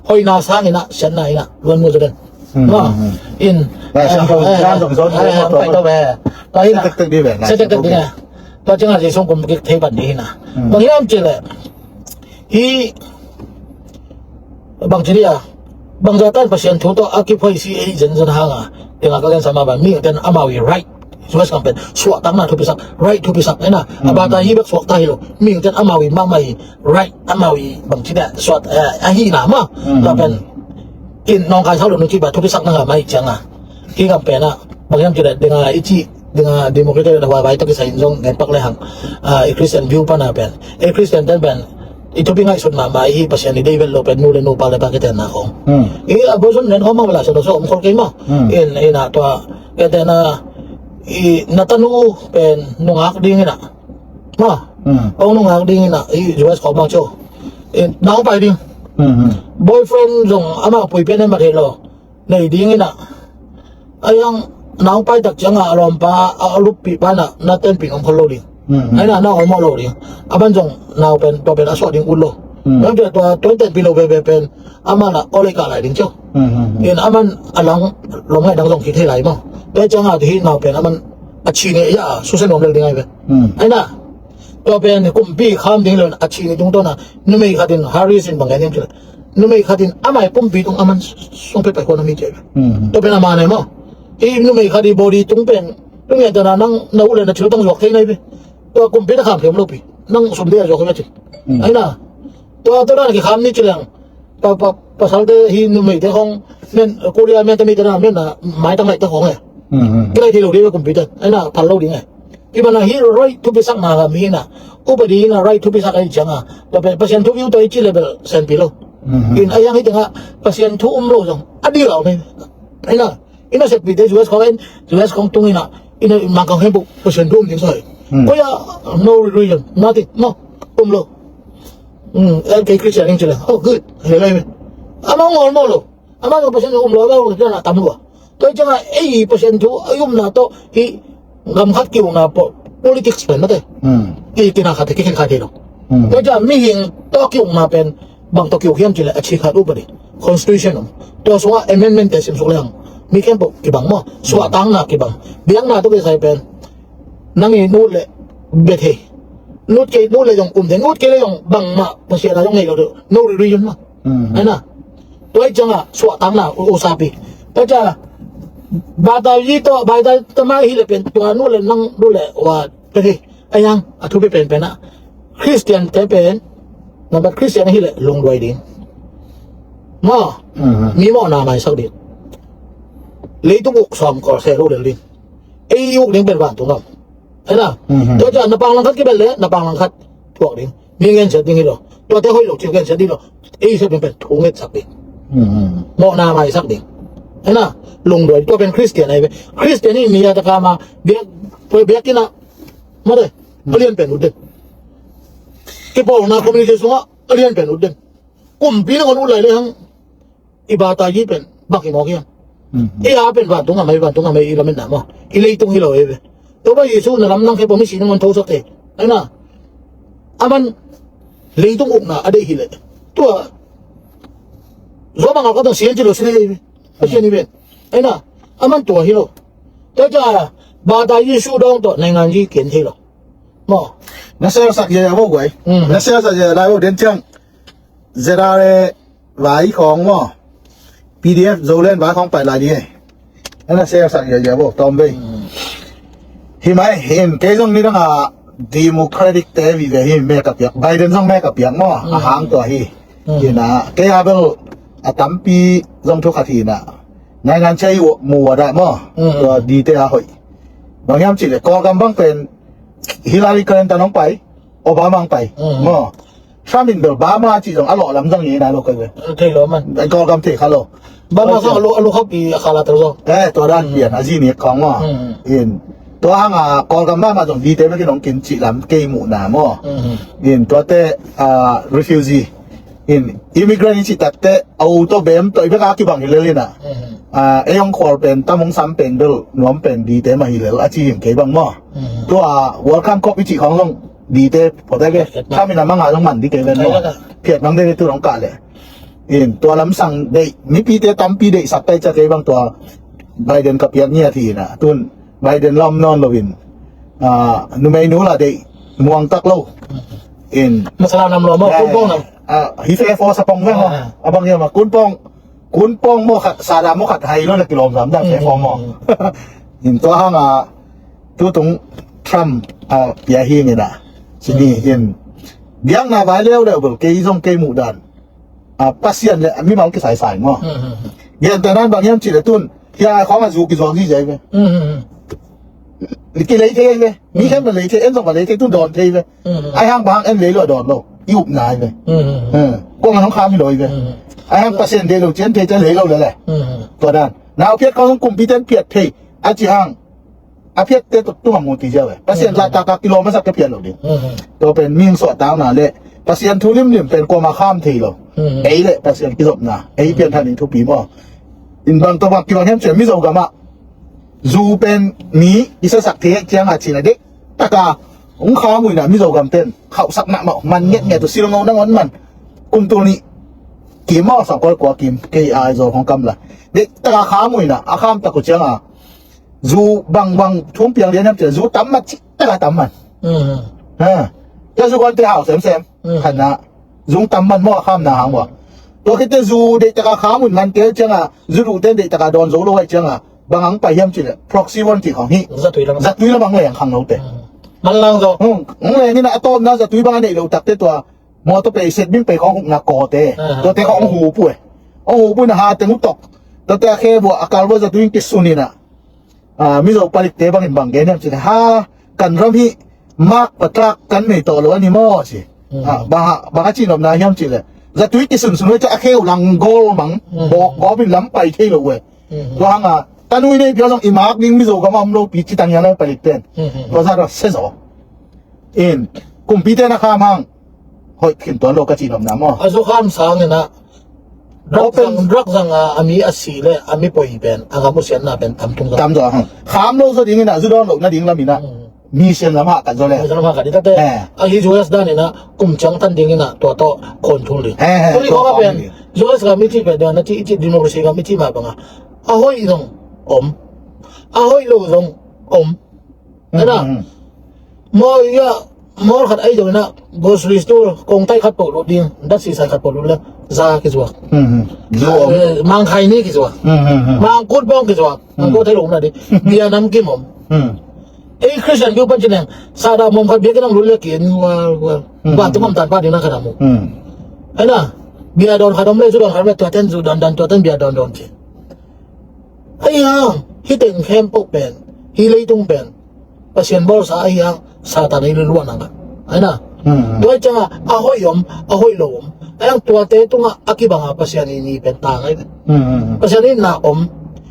hoihna sang ina siatna ina luan mu zaw den. Maw. In. Tua ina. Tua ciang a Jesu kum kik thei pan ding ina. Bang hiam ci le. Hi bang ci dia, bang zatan Pasian thu tawh a kiphoisi ei zenzen hanga, tenga ka gensa ma bang mihingten amau i right, US kam pen suahtakna thupisak, right thupisak ena, a bata hi bek suakta hi lo, mihingten amau i mahmah i right, amau i bang ci dia suat, eh, ahina ma. Tua pen in nong kai sau lo nu ci ba thupisak na nga mai cianga. Hi kam pen a bang hiam ci dia, dinga i ci dinga democratic na huai vai tak i sa in zong ngen pak le hang. I Christian view pana pen, i Christian ten pen i thupi ngaihsut mahmah i hi Pasian i dei vet lo pen nu le nu pa le pa kitenna khong. I abortion nen khong mang bela sa do so om khol kei ma. In ina tua kitenna i na tanu pen nungak ding ina ma. Ong nungak ding ina i US khong mang cho. In nang pai ding. Boyfriend zong ama pui pen en ma thei lo. Nei ding ina. Ayang nang pai tak cianga a lawmpa a luppi pana na tenpin om khol lo ding. Aina na om lo ding. Aman zong nau pen tua pen a suah ding ut lo. Nang tua tua tua tenpin lo bebe pen aman a olei ka lai ding ciau. In aman a lang lom ngai dang zong ki thei lai maw. Tua cianga tu hi nau pen aman a chine ya susen om lel ding ai pen. Aina tua pen kumpi kham ding lo a chine tung tona numei khatin Harris in bang ngai nem ciau. Numei khatin amai pumpi tung aman sung pe pai khuan a mi cia. Tua pen ama nei maw. I numei khat i body tung pen tung ngen tana nang na u le na thil tang zuak thei nai pi. Tua kumpi na kham thiam lo pi. Nang sum dia zuak khuan a ci. Aina tua tua dan ki kham ni ci leng. Pa pa pasalte hi numeite khong men Korea men te mi tana men na mai tang lai te khong e. Ki lai thei lo dia kumpi te. Aina phal lo ding e. Kibang a hi right thupisakna gam hi na. Upadi hi na right thupisak ahi cianga. Tua pen Pasian thu view tua i ci level senpi lo. In a yang hi tenga Pasian thu um lo zong a di lau nei. Aina ina sekpite US khong in US khong tung ina ina mangkang hempu Pasian thu um ding sai. Koya no religion nothing no um lo. Kei Christian in ci le. Oh good. He lai me. Ama ngol mo lo. Ama Pasian um lo lo na tam lo. Tua cianga ei Pasian thu a umna tawh hi gam khat kiukna politics pen mate. Ei kina khat kikhen khat hi lo. Tua cianga mihing tawh kiukna pen bang tawh kiuk hiam cile a ci khat upadi constitution om. Tua sunga amendment te sim suk leng mi khempeuh kibang maw. Suahtakna kibang. Biakna tawh kisai pen nang i nut le bethei. Nut kei nut le zong um de nut kei le zong bangmah Pasian a zong nei lo de no religion maw. Aina tua i cianga suahtakna usapi. Tua cianga bata yi tawh bata tamai hi le pen tua nu le nang nu le wa pen hi. A yang a thupi penpen a Christian te pen nambat Christian hi le lungduai ding. Maw mi mawhna maisak ding. Leitung uk sawm kawlse lo lel ding. Ei uk ding pen vantung gam. Aina tua cianga na pang langkhat kibel le na pang langkhat thuak ding. Mi ngensiat ding hi lo. Tuate hoih lo cil ngensiat ding lo. Ei se pen pen thu ngetsak ding. Mawhna maisak ding. Aina lungduai tua pen Christian ahi ve. Christian hi mi a takama biak biak kina mate a lian pen ut den. Kipawlna community sunga a lian pen ut den. Kumpi na kon ut lai le hang i bata yi pen bak i mawk hiam. I a pen vantung a mai vantung a mai i lametna maw. I leitung hi lo e ve. Tua ba Jesu na lam nang khe pawh misi nang on thosak thei. Aina aman leitung ukna a deih hi le tua zua bang a ka tang sian ci lo si le hi ve. A sian hi ven. Aina aman tua hi lo. Tua ca bata Jesu dawng tawh naingan yi kian thei lo. Maw. Na sel sak ye a vo guai. Na sel sak ye lai vo den ciang. Zedale vai khawng maw. PDF Zoland vai khawng pai lai ding e. Ana sel sak ya ya bo tom bei. Hi mai hin kei zong ni dang a Democratic te vi ve hi me ka piak Biden zong me ka piak maw a hang tua hi. Hi na kei a bel a tampi zong thu khat hi na. Nai ngan chai mu wa da maw. Tua di te a hoi. Bang hiam ci le Kawlgam bang pen Hillary Clinton hong pai. Obama ang pai maw. Trump in bel Bama ci zong a lawh lam zong hi nai lo kai ve. Thei lo man. Ai Kawlgam thei kha lo. Bama zong a lo a lo khop i a khala tel zong. Eh tua dan pian a zi ni kong maw. In tua hang a Kawlgam Bama zong di te bek in hong kin ci lam kei muh na maw. In tua te a refugee in immigrant in ci tak te auto bem to i bek a kibang hi lel in a. Ah, ei hong khual pen, tam hong sam pen bel nuam pen dite mah hi lel a ci hi kei bang maw. Tua World Cup kop i cih khawng zong dite phot ai ve. Tam in a manga zong man ding kei ven maw. Phiat bang ding tu hong kah leh. In tua lamsang deih, mipite tampi deihsak tai cia kei bang tua Biden ka piak ngiat hi na. Tun Biden lam nawn lo in, ah, numei nu la deih muang tak lo. In masala nam lo maw, kunpawng nam. Ah, hi fe fo sa pawng ve maw. Ah. A bang hiam a kunpawng, kunpawng maw khat, sada maw khat hai lo na kilawm zam dan fe fo maw. In tua hang a tutung Trump a pia hi ngi na. Sini in biakna vai leuleu bel kei zong kei muh dan. Ah, Pasian le mimal kisaisai maw. Gentehna in bang hiam cih leh tun hia khawng a zu kizuak zizai ve. Kilei thei ve. Mi khem na lei thei, en zong va lei thei, tun dawn thei ve. Ai hang bang en lei lo dawn lo. I upna ai ve. Kong an hong kham hi lo ai ve. Ai hang Pasian deih lo cian thei cian lei lo le le. Tua dan nau phiat khawng kumpi ten phiat thei. A ci hang a phiatte tuk tung a mu ti ziau e. Pasian zahtak a kilawm a sak ka phiat lo ding. Tua pen mihing suahtakna le Pasian thu limlim pen kuama kham thei lo. Ei le Pasian kizopna ei pian thanin thupi maw. In bang tua bang kibang hiam cian Mizo gamah zu pen mi i sasak thei cianga cina dek taka hong kham uh ina Mizo gam pen khauhsak mahmah man ngetnget uh silngo nangon man. Kum tul nih kim maw sawng kol kua kim kei ai zaw hong kam la dek taka kham uh ina a kham tak uh cianga zu bangbang thum piang lian hiam cian zu tam mat cih taka tam man. Ha. Tua zu guan te hau semsem. Khatna zung tam man maw a khamna hang ua. Tua khit te zu deih taka kham un man tel cianga zu duh ten deih taka dawn zo lo ai cianga bang ang pai hiam cih leh proxy war cih khawng hi. Zatui lam. Zatui lam ang leng khang lo te. Manlang zo. Ang leng ina a tawpna zatui bang a neih lo tak te tua mawtaw pei set bing pei khawng hukna kaw te. Tua te khawng hong hu pu e. Hong hu pu ina ha teng uh tawk. Tua te a khe vua a kal vua zatui in kisun ina. Ah, Mizo palikte bangin bang gen hiam cih leh ha kan ram hi mak patlak kan nei tawh lo a ni maw ci. Ah, bang a, bang a cihnopna hiam cih leh zatui kisunsun uh a kheu lang gol mang bawk gawp in lam pai thei lo uh e. Tua hanga tanui nei piau zong i mak ding Mizo gam a om lo pi ci tang hian a palik pen. Tua zat a se zaw. In kumpite na kham hang hoih khin tuan lo ka cihnopna maw. A zu kham sang ina drak zang, drak zang a, a mi a si le a mi poi pen a gam uh siatna pen tam tung zang. Tam zaw hang kham lo zaw ding ina zu dawn lo nading lam ina mi sian lam hah kat zaw le. Mi sian lam hah kat ding tate. A hi U S dan ina kum ciang tan ding ina tua tawh khawn thul ding. Tuni kong a pen U S gam i cih pen dan a cih i cih democracy gam i cih mah banga a hoih zong om, a hoih lo zong om. Ena maw ia mawl khat ai dong ina grocery store kong tai khat poh lut ding dat sisai khat poh lut le za kizuak. Mangkhai ni kizuak. Mangkut bawng kizuak. Mangkut thei lo na ding bia nam kim om. Ei Christian kiu pan cineng sada mom khat bia kinang lut le kin wal wal ban tung om tan pa ding na khat amu. Ena bia dawn khat om le zu dawn khat om le tua ten zu dawn dawn tua ten bia dawn dawn ci. Ahi hang hih teng khempeuh pen hih leitung pen Pasian bawlsa ahi hang Satan ei luan ang a ahi na. Tua cianga a hoih om a hoih lo om ahi hang tuate tunga a kibanga Pasian i ni pen tang ahi. Pasian i na om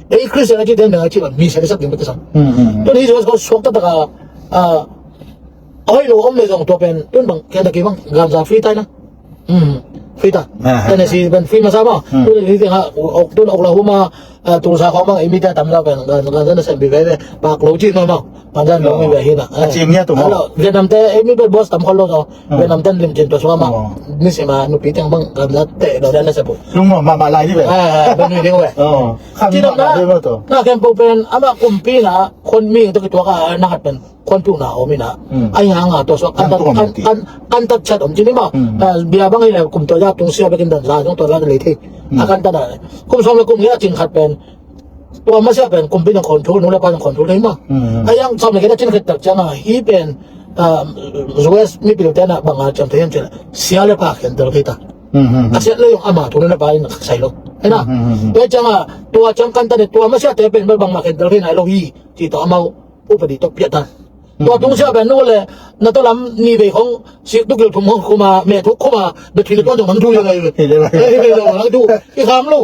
ei Christian a cih ten deng a cih bang mi sian i sak ding bek kisam. Tun hih suak taktak a a hoih lo om le zong tua pen tun bang khen ta kei bang gamza free tai na. Free ta. Tennessee pen free masa maw. Tun hih tengah tun Oklahoma Tulsa khawng bang ei mite a tam zau pen gamza na sem pi veve pak lo cih maw maw. Gamza lo mi ve hi na. Vietnam te ei mi pen boss tam khol lo zaw. Vietnam ten lim cin tua sua maw. Ni sima nupi teng bang gamza te lo na sem pu. Lung maw mah mah lai hi ve. Pen nui ding ve. Ci dam na na kem po pen ama kumpi na khon mi to kituak a na khat pen. Khuanpihna om ina ahi hanga tua suak kantat chat om cini maw. Bia bang hileh kum tua ja tungsia bekin dan za zong tua za lei thei. A kantat a kum sawm le kum ngia cin khat pen tua masia pen kumpi nang khonthul nu le pa nang khonthul thei maw. Ahi hang sawm le kena cin khat tak cianga hi pen U S mipil tena banga ciam thei hiam cin sia le pa khentel thei ta. A siat le yong ama thu nu le pa in sai lo. Ahi na tua cianga tua ciang kantat tua masia te pen bel bangma khentel thei nai lo hi. Ci tawh amau upadi tawh piah ta. Tua tungsiah pen nu le na tawh lam ni vei khong sik tukil thum khong khuma me thuk khuma be thil tuan jong mang thu le lai. Hi le lai. Hi le lai, mang thu. I kham lo.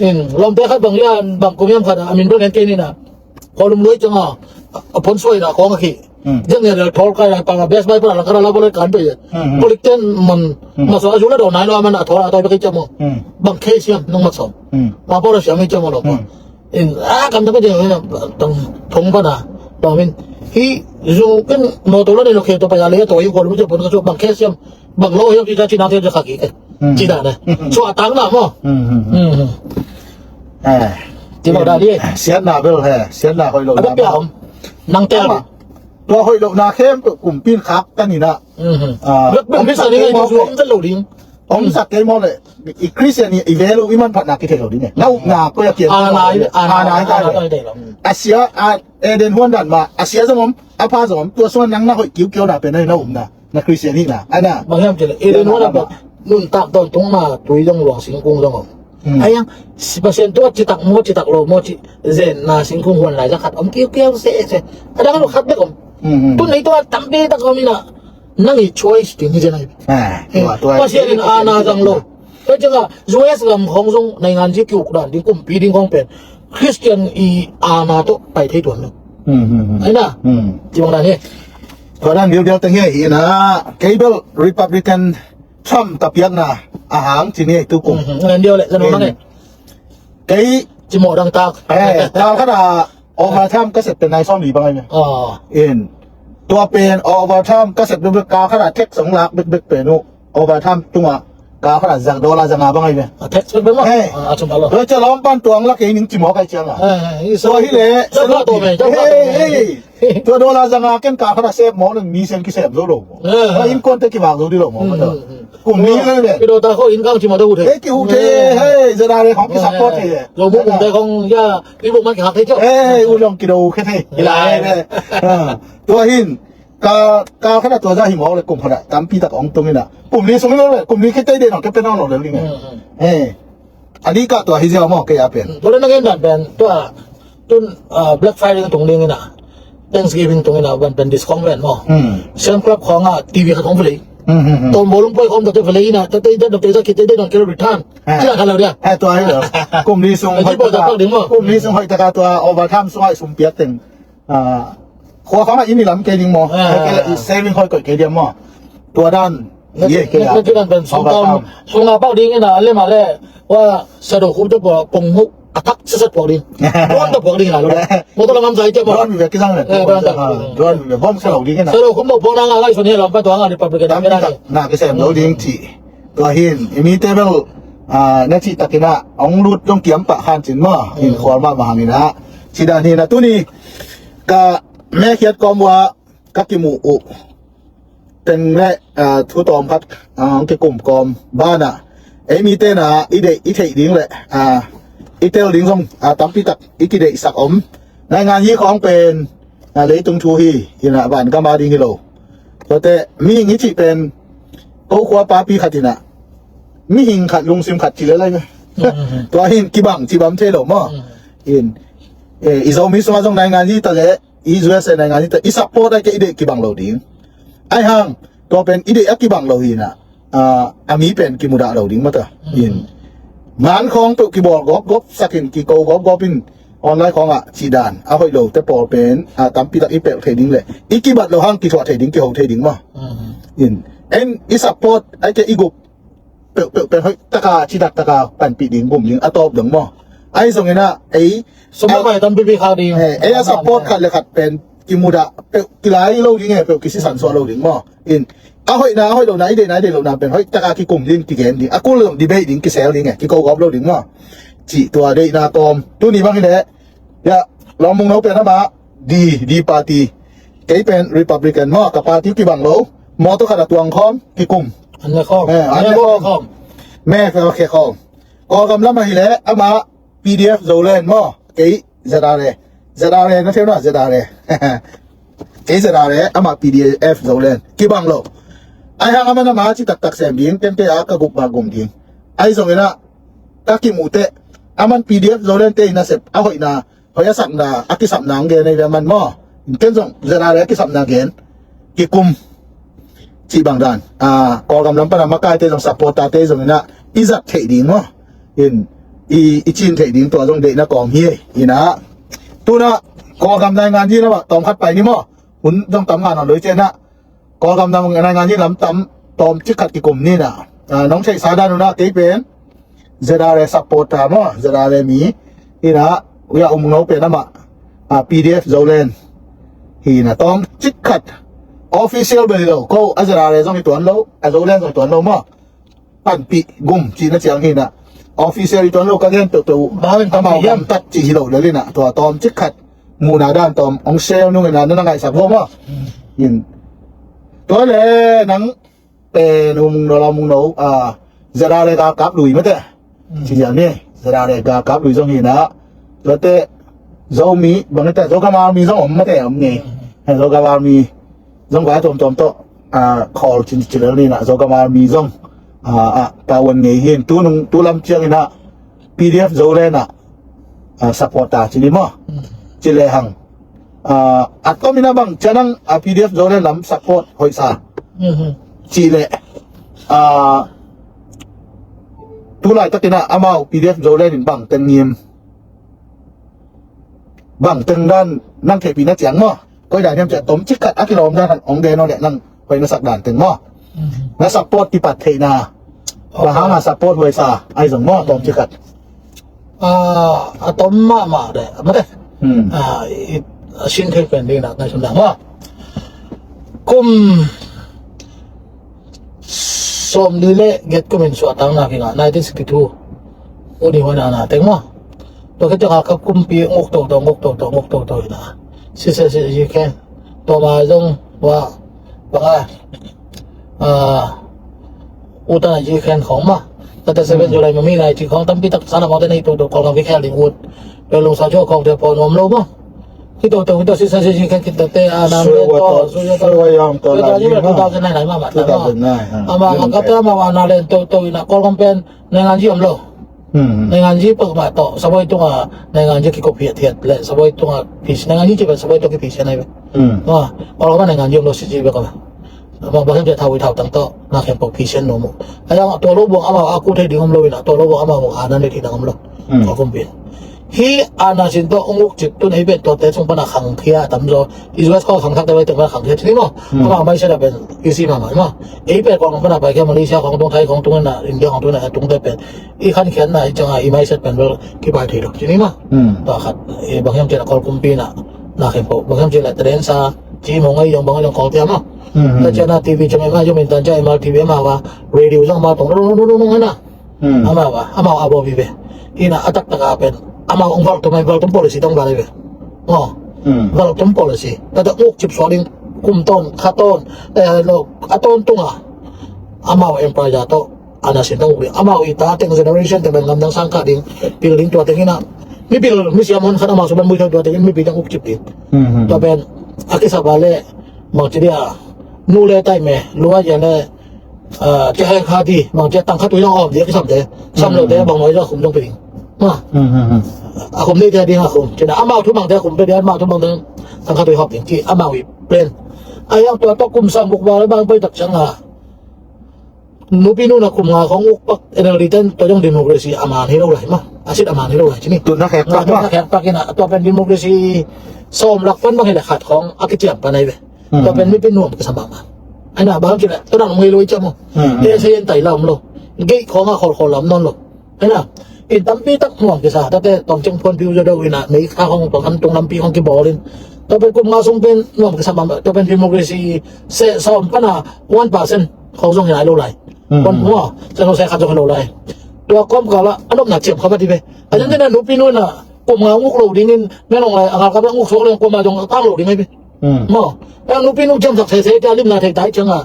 In lawmte khat bang lian bang kum hiam khat a min bel ngen kei ni na. Kholum luai cianga a phon suai na khong a khi. Hmm. Jeng ne rel thol kai lai pa ma Best Buy pa la kara la bole kan pe ye. Hmm, hmm. Kolik ten man. Hmm. Maso a zu la do nai lo man a thol a toi pe ke mo. Hmm. Bang ke siam nong mat som. Hmm. Ma bole siam ke mo lo. Hmm. In a kam ta pe de na tong thong pa na. Ba min. Hi zu ken mo to la ne lo ke to pa ya le to i ko lu je pon ka so bang ke siam. Bang lo hiam ci ta ci nang te ja kha ki. Hmm. Ci da na. Hmm. So a tang na mo. Hmm, hmm, hmm. Hmm, hmm. Eh. Ci mo da di. Siatna bel he. Siatna hoih lo. A na bia om. Nang te. Ama. Tua hoih lo na khempeuh kumpi in khak ta ni na. Hmm, hmm. Ah, bek bek om sak sa ni ngai lo ding. Om sak kei mo le. I Christian i value i manphatna kithei lo ding e. Na upna ko ya kian. Ana i, ana i, ana i, ana i. A sia a Eden huan dan ma. A sia zong om. A pha zong om. Tua suan nang na hoih kiukiau na pen na upna. Na Christian hihna. Ana. Bang hiam cih leh Eden huan a bang nuntak tawntungna tui zong luang singkung zong om. Hmm. A hiang Pasian tua citak maw citak lo maw cih zenna singkung huan lai za khat om kiukiau se se. A dang lo khat bek om. Hmm, hmm. Tun nei tua tampi tak om ina. Nang i choice ding hi zen ai. Ah, eh, tua, tua. Pasian in ana zang lo. Tua ciang a U S gam khong zong naingan zi kiuk dan ding kumpi ding khong pen Christian i ana tawh pai thei tuan lo. Hmm, hmm, hmm. Ai na. Hmm. Ci bang dan hi. Tua dan diu dial teng hi, hi na, kei bel Republican Trump tapiakna a hang ci ni tu kum. Mhm, ngan diau le, zanu nang e. Kei ci mawh dang tak. Eh, kal khat a overtime ka sep pen nai sawm li bang ai me. Ah. In. Tua pen overtime ka sep bek bek kal khat a tax hong lak bek bek pen uh. Overtime tunga kal khat a zak dollar zanga bang ai me. A tax bek bek maw? Eh. Ah, a cum a lo. Tua ca lawm pan tuang la kei ning ci mawh kai ciang a. Eh, eh, tua hi le, zak la to me, zak la to me. Eh, eh. Tua dollar zanga ken kal khat a sep maw, nang mi sen kisep zo lo maw. Eh. Tua innkuante kivak zo di lo maw, hmm, maw tua. Hmm, hmm. Kum ni le le. Kido ta ko in kang ci maw tua hu thei. Eh, kihu thei, eh, hei, zada le khong kisupport thei. Zo mu kum te khong ya, i bu man kihak thei cio. Eh, u long kido khe thei. Ila, eh, eh. Ah, tua hin, ka, kal khat a tua za hi maw le kum khat a, tampi tak ong tung ina. Kum ni sung le, kum ni khe tei de nong, khe pe nong lo le ling. Hmm, hmm. Eh. A dih kah tua hi ziau maw kei a pen. Tua le na gen dan pen tua tun, ah, Black Friday tung ding ina, Thanksgiving tung ina ban pen discount ven maw. Hmm. Siam Club khong a T V khat khong velei. Hmm, hmm, hmm. Tom bolung poi khong tate velei ina, tate ina tate ina kite ina kilo return. Eh. Sila kalau dia. Eh, tua hi lo. Kum ni sung hoih taka. Kum ni sung hoih taka tua overtime sung ai sum piak teng. Ah, khua khong a inn i lam kei ding maw. Ah. Kei le i saving hoih koih kei diam maw. Tua dan. Ye kei a. Sung a pau ding ina le ma le. Wa sado khum te pong mu a tak sasat pau ding. Don te pau ding a lo. Mo to la ngam zai te pau. Don mi ve ki zang le. Eh, don ta. Don mi ve bom sa lo ding ina. Sado khum mo pau na ngai so ni lam pa tua ngai Republican. Tam ni na kisem lo ding ci. Tua hin i mi te bel, ah, na ci takin a ong lut dong kiam pah khan cin maw. In khual mah mah hang ina. Ci dan hi na tuni. Ka mekhiat kawm ua ka kimuh uh teng le, ah, thu tawm khat, ah, hong kikum kawm banah ei mite na i deih i theih ding le, ah, i tel ding zong, ah, tampi tak i kideihsak om. Naingan hi khawng pen, ah, leitung thu hi, ina van gam a ding hi lo. Tuate mihing i cih pen ko khua papi khat ina mihing khat lungsim khat ci le lai. Tua hin kibang ci bam thei lo maw. In, eh, i Zomi sungah zong naingan hi ta le i U S A naingan hi ta i support ai ke i deih kibang lo ding. Ai hang tua pen i deih a kibang lo hi na, ah, a mi pen kimudah lo ding mata. In man khawng peuh kibawl gawp gawp sakin kiko gawp gawp in online khawngah cih dan a hoih lo te pawl pen, ah, tampi tak i pelh thei ding le i kibat lo hang kithuah thei ding kiho thei ding maw. In en i support ai ke i gup peuh peuh pen hoih taka cidak taka panpih ding gum ding a tawp dong maw. Ai zong ina ei sum a pai tampi pi khak ding. Eh, ei a support khat le khat pen kimudah peuh kilai lo ding e peuh kisisan suah lo ding maw. In a hoihna a hoih lohna i deihna i deih lohna pen hoih taka kikum ding kigen ding a kul lo debate ding kisel ding e kiko gawp lo ding maw. Cih tua deihna tawm tuni bang hi le. Ya, lawmung no pen ama D, D party. Kei pen Republican maw, ka party kibang lo. Mawtaw khat a tuang khawm kikum. An ne khawm. Eh, an ne khawm. Me khawm. Kawlgam lam ahi le ama P D F Zoland maw. Kei Z R A. Z R A na theu na Z R A. Kei Z R A ama P D F Zoland kibang lo. Ai hang aman ama ci taktak sem ding tente a ka gup ba gum ding. Ai zong ina ka kimu te aman P D F Zoland te ina sep a hoihna hoih a sakna a kisapna ang gen ei ve man maw. Ken zong Z R A a kisapna gen kikum cih bang dan. Ah, Kawlgam lam pana makaite zong supporter te zong ina i zat theih ding maw. In i, i cin theih ding tua zong deihna kawm hi ei. Ina tuna Kawlgam naingan hi na maw tawm khat pai ni maw. hun zong tam ngah nawn lo hi cianah, Kawlgam nam naingan hi lam tam tawm cik khat kikum ninah, ah, nong theihsa dan unah kei pen ZRA supporter maw, ZRA mi hinah, uya um no pen amah, ah, PDF Zoland hinah tawm cik khat official bel hi lo, ko a ZRA zong hi tuan lo, a Zoland zong hi tuan lo maw. Panpih gum cihna ciang hinah official hi tuan lo, ka gen peuhpeuh uh, amau gamtat cih hi lo lel inah, tua tawm cik khat muhna dan tawm hong share nung inah na na ngaihsak vo maw. In tua le nang pen um no lam um no, ah, ZRA galkap lui mate. Ci ziang ni, ZRA galkap lui zong hinah, tuate Zomi bang nate, Zogam Army zong om mate, om ni. Zogam Army zong vai tuamtuam tawh, ah, khawl cin ci lel ninah, Zogam Army zong, ah, ah, tavuan ngei hin, tu nung tu lam ciang inah PDF Zoland ah, ah, supporter ci ni maw. Ci lehang, ah, a tom inah bang cianang, ah, PDF Zoland lam support hoihsa ci leh, ah, tu laitakinah amau PDF Zoland in bang teng ngim, bang teng dan nang theihpihna ciang maw. Koi dan hiam ciah tom cik khat a kilawm dan hong gen aw leh nang hoih na sak dan teng maw. Na support kipat theihna, bang hanga support huaisa ai zong maw, tom cik khat. Ah, a tom mahmah de mate. Hmm. Ah, i, a sin thei pen ding nak ngai sun dang maw. Kum sawm li le get kumin suahtakna kingah nineteen sixty-two. Uni huan ana teng maw. Tua khit ciang a kap kumpi nguk toto, nguk toto, nguk toto ina. Sisa sisa ken. Tua ma zong wa banga, ah, uta na ken khong ma. Tata seven July ma mi nai ci khong tampi tak sana khong te nei toto khong kap khel ding ut. Pe lung sa jo khong te pon om lo ma. Hito to, hito sisa sisa ken kita te anam le to, suyo to. Suyo yang to la ni ma. Two thousand nine ma ma. Two thousand nine, ha. Ama kate ama wa na len to to ina Kawlgam pen naingan ji om lo. Hmm. Naingan ji pek ma to. Saboi tunga naingan ji kikop hiat hiat le. Saboi tunga pis naingan ji ci pen saboi to ki pis nai be. Hmm. Ma, Kawlgam naingan ji om lo si ji be ka ma. Bang bang hiam ciah thau i thau tang tawh na khempeuh phisian nuam uh. A yang tua lo buang amau a kut thei ding om lo inah, tua lo buang amau buang a nan thei ding om lo. Hmm. Tua kumpi hi ana sin tawh ung uk cip tun ei bet tuate sung pana khangkhia a tamzaw. I U S khaw khangthakte bai teng pana khangkhia cini maw. Hmm. Amau mai sena pen i si mahmah maw. Ei bet kong pana paikhia Malaysia khong tung, Thai khong tung ina, India khong tung ina, a tungte pen i khankhiatna i cianga i maiset pen bel kipai thei lo cini maw. Hmm. Tua khat, eh, bang hiam ciah Kawl kumpi na, na khempeuh bang hiam ciah la train sa ci mong ai yong bang ai yong Kawl tia maw. Hmm, hmm. Na ciah na T V ciang ai ma yong min tan ciah M R T V ma wa radio zang ma tong rung rung rung rung na. Hmm. Ama wa, ama wa abo bi be. Ina atak taka pen ama ong val tum ai val tum policy tong val be. Ngo. Hmm. Val tum policy. Tata uk cip sualing kum ton, kha ton, eh, lo, a ton tunga. Ama wa empire to. Ana sin tang uri amau i ta teng generation teng ben ngamdang sang kha ding, pil ding tua teng ina. Mi pil mi siam hon khat amau suban mui thoi tua teng in mi pil tang uk cip ding. Hmm, hmm. Tua ben a kisa ba le mang ci dia nu le tai me lua ya le, ah, cia hai kha di mang cia tang kha tui nang om di a kisam te. Sam lo te bang noi la khum dong pe ding. Ma. Hmm, hmm, hmm. A khum nei te ding a khum cina amau thu mang te khum pe ding amau thu mang te tang kha tui hop ding ci amau i plan. A yang tua to kum sam buk ba le bang pai tak ciang a. Nupi nuna kum nga khong uk pak N L D ten to jong democracy a man hi lo lai ma. A sit a man hi lo lai cini. Tun na khek pak ma. Tun na khek pak ina to pen democracy som lak pan bang hi le khat khong a kiciam pan ai ve. Hmm. To pen mi pen nuam ka sama ma. Ai na bang kila to nang ngei lo i chamo. Hmm, hmm. Te se yen tai lam lo. Gei khong a khol khol lam non lo. Ai na. In tampi tak nuam kisa tate tong cheng phon piu jo do ina nei kha khong tong an tung lampi khong kibol in. To pen kum nga sung pen nuam kisa ma to pen democracy se som pana one percent. Khong zong hi lai lo lai. Hmm. Kon mua, sa lo sai khat zong hi lo lai. Tua kom kala, a nopna ciam kha mati ve. A jan tena nupi nuna, kom nga nguk lo dingin, menong lai, a ngal kap nguk sok leng kom a zong tang lo ding ai ve. Hmm. Mo, a nupi nu ciam sak sai sai tia limna thei tai ciang a.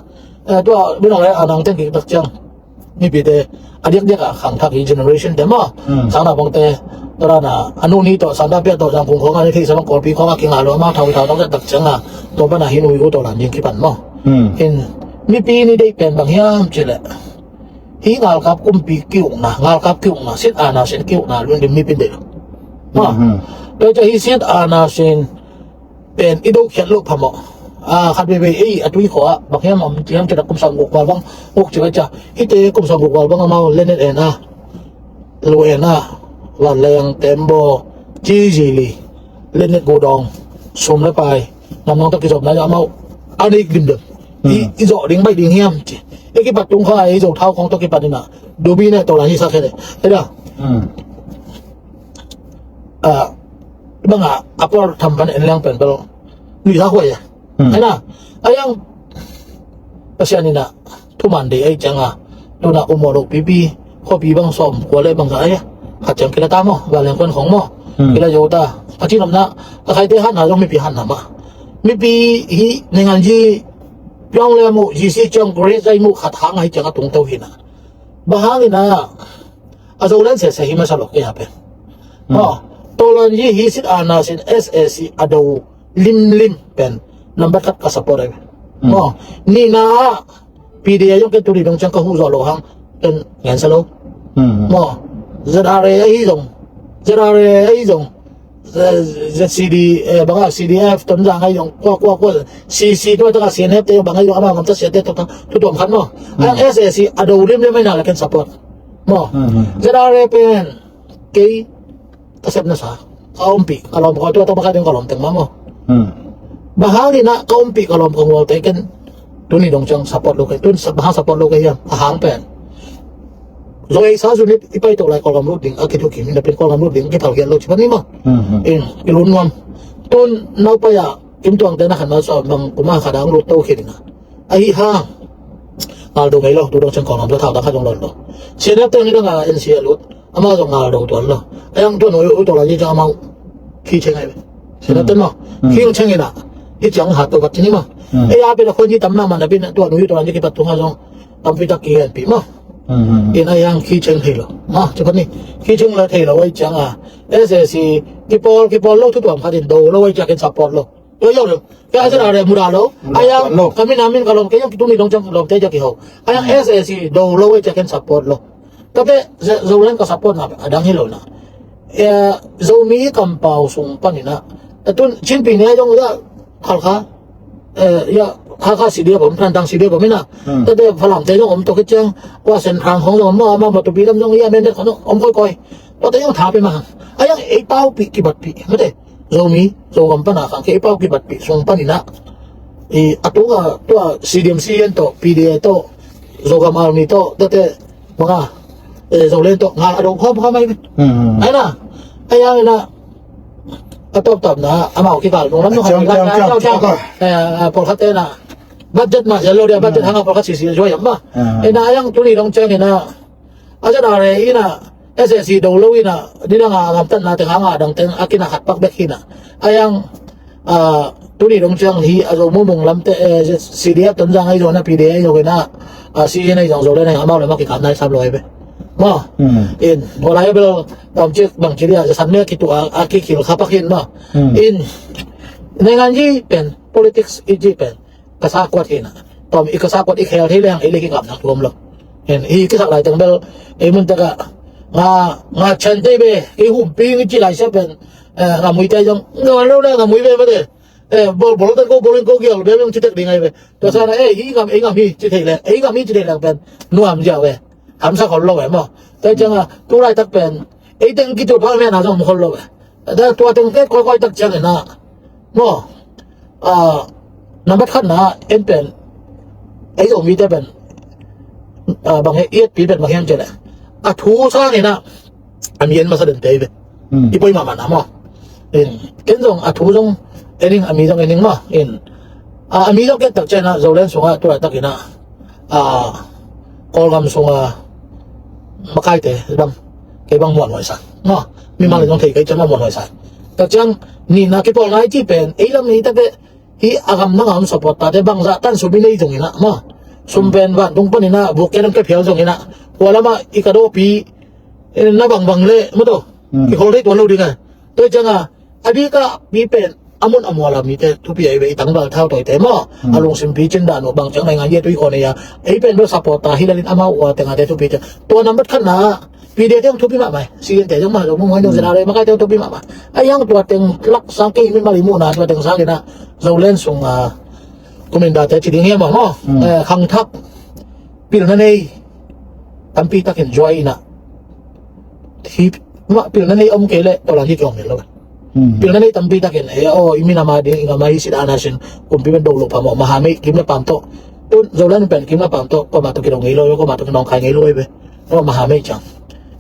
Eh, tua menong lai a nang teng ki tak ciang. Mipi te, a diak diak a khang thak hi generation te mo. Hmm. Sang na bang te, tua na, a nu ni to, sang na pia to, sang kung khong a ni thei sa bang kolpi khong a kinga lo, ma thau thau tak ciang a. Tua bana hi nu yu to lan ding kipan mo. Hmm. In mipi ni deih pen bang hiam cih leh. Hih ngalkap kumpi ki-ukna, ngalkap ki-ukna, sit ana sin ki-ukna lun ding mipi deih lo. Maw, hmm, hmm, tua ciah hih sit ana sin pen i do khiat loh phamawh. A, khat veivei ei a tui khawh ah bang hiam om hiam cih leh kum sang guk val bang uk cih cia. Hihte kum sang guk val bang amau lenet en a, lu en a, vanleng, tembaw, ci zili, lenet gudawng, sum le pai. Lamdang tawh kizopna zah amau a nei limdem. I, i zawh ding baih ding hiam ci. I kipat tung kha, i Zo thau khong tawh kipat ina dubi ne tawh lai hi sa khe le. Eda. Banga a por tham pan en leng pen bel lui sa huai a. Eda. Ayang Pasian ina thuman dei ai cianga tuna umo lo pipi khuapi bang sawm kua le bang za ai. Khat ciang kila ta maw, va leng kuan khong maw. Kila zo ta. A ci nomna a khaite hatna zong mipi hatna mah. Mipi hi nengan ji piang le mu ji si ciang kore zai mu khat hang ai cianga tung to hina. Ba hang ina a zo len se se hi masa lo ke ya pen. Maw, to lan ji hi sit ana sin S A C a do limlim pen number khat ka support ai. Maw, nina a P D A zong ken tuni dong ciang ka huh zawh lo hang ken ngensa lo. Maw, Z R A ahi zong, Z R A ahi zong, Z C D, banga C D F Tonzang ahi zong, kua kua kua C C tua taka C N F te banga ahi zong ama ngamta siate tua tutuam khat maw. Ang S A C a do limlim ahi na la ken support. Maw, Z R A pen kei ka sepna sa ka ompih ka lawm ka tua tak baka ding ka lawm teng mah maw. Bang hang ina ka ompih ka lawm ka ngual te ken tuni dong ciang support lo kei tun sa bang hang support lo kei hiam a hang pen. Zo ei sa zunit i pai to lai Kawlgam lut ding a kithukim ina pen Kawlgam lut ding kital giat lo ci pan ni maw. In i lun nuam tun nau pai a kim tuang te na khan mal sa bang kuma kha dang lut to khit ina. Ahi hang ngal do ngei lo tu dong ciang Kawlgam tua thau dang kha dong lon lo. Sian ap teng ni dang a N C a lut. Ama zong ngal do tuan lo. Ayang tuan ui ui tuan lo ji ciang amau khi cheng ai. Sina ten maw. Khi cheng ina hi ciang hat to vat ni maw. Ei a pen a khoi ni tam na man a bin tuan ui tuan lo ji kipat tung a zong tampi tak ki hen pi maw. Ina ayang khi cheng thei lo maw ci pat ni. Khi cheng lo thei lo ai ciang a S A C kipol kipol lo tu tuam khat in do lo ai ciang ken support lo. Yo yo lo. Kei a zara re mura lo. Ayang kami na min ka lom kei yong kituni dong ciang lom te ja ki ho. Ayang S A C do lo ai ciang ken support lo. Tate Zoland ka support na a dang hi lo na. Zomi kampau sung pan ina. Tun Chinpi ne jong ya Halkha. Ya Halkha C D F om, Thantlang C D F om ina. Tate Falam te jong om to kei ciang wa Sen Thang hong jong om ma ma Matupi lam jong ya men det khong om koi koi. Tate jong tha pe ma. Ayang ei pau pi kibat pi mate. Zomi Zogam pana khang kei pau kibatpih sung panina. I a tunga tua C D M C en to P D A to Zogam Army to tate manga Zoland to ngal a do khawm khawm ai. Aina aya ina a tawptawpna amau kikal nung lam nung khan kikal nung khan pawlkhat tena budget mah zia lo dia budget hanga pawlkhat sisi zuai am mah. Ina ayang tuni dong ciang ina a zia dang re ina S A C do lo ina nidanga ngamtatna teng hanga dang teng a kina khat pak bek hina. Ayang tuni dong ciang hi a zo mumung lamte C D F Tonzang ahi zong na P D A ahi zong ina a C N ahi zong zo le na amau le ma kikap nai sap lo ai be. Maw in bola ai bel tom cik bang cili a san me kitu a kikil kha pak hin maw. In nengan ji pen politics i ji pen ka sakuat hi na. Tom i ka sakuat i khel thei leng i le kikapna tuam lo. Hen i kisak lai teng bel ei mun taka nga nga chan tei be i humpi ngi ci lai sia pen nga mui tei jong nga lo na nga mui be mate. Bol bol ten ko bol ko gial be meng ci tek ding ai be. Tua sa na ei i ngam ei ngam hi ci thei leng ei ngam hi ci thei leng pen nuam jia be. Hamsa khol lo be maw. Tei ciang a tu lai tak pen ei teng kitu pa me na jong mu khol lo be. Tua teng ke koi koi tak ciang ina maw. Nambat khatna en pen ei Zomite pen bang he i etpi pen bang hiam cih leh a thu sang ina a mi en masa den tei pen i poi mahmah na maw. Ken zong a thu zong ening a mi zong ening maw in a mi zong ken tak ciang ina Zoland sungah tu laitak ina Kawlgam sunga makaite bang kei bang muanhuai sa maw. Mimal in zong thei kei ciang a muanhuai sa. Tak ciang nihna kipawl ngai ci pen ei lam ni tate hi a gam nanga om support tate bangzah tan sum i nei zong ina maw. Sum pen vantung pan ina bukke lam kephial zong ina kua lama i ka dawpi na bangbang le maw to kikhol thei tuan lo ding a. Tua cianga a dika pi pen a mun a mual a mite thupi a i ve i tangval thau tawite maw. A lungsimpi cin dan uh bang ciang nai ngai ia tui khaw nei a ei pen bel support ta hi lalin amau ua tengate thupi te tua nambat khatna. Pi de te hong thupi mahmah hi. Sigen te zong mah zong mung hoi nung zena le makai te hong thupi mahmah. A yang tua teng lak sang kei min mali muhna tua teng sang ina Zoland sung a commander te ci ding hiam maw. Khangthak pilna nei tampi takin zuai ina hi mah pilna nei om kei le tawlan hi kiong mel lo. Pilna nei tampi takin, eh, aw, i minam a ding, i ngam a hi sih dan a sin, kumpi pen do lo phamawh, mahamei, kim le pam tawh. Tun, Zoland pen kim le pam tawh, kuamah tawh kido ngei lo, kuamah tawh kinawngkhai ngei lo, eh, be. Aw, mahamei ciang.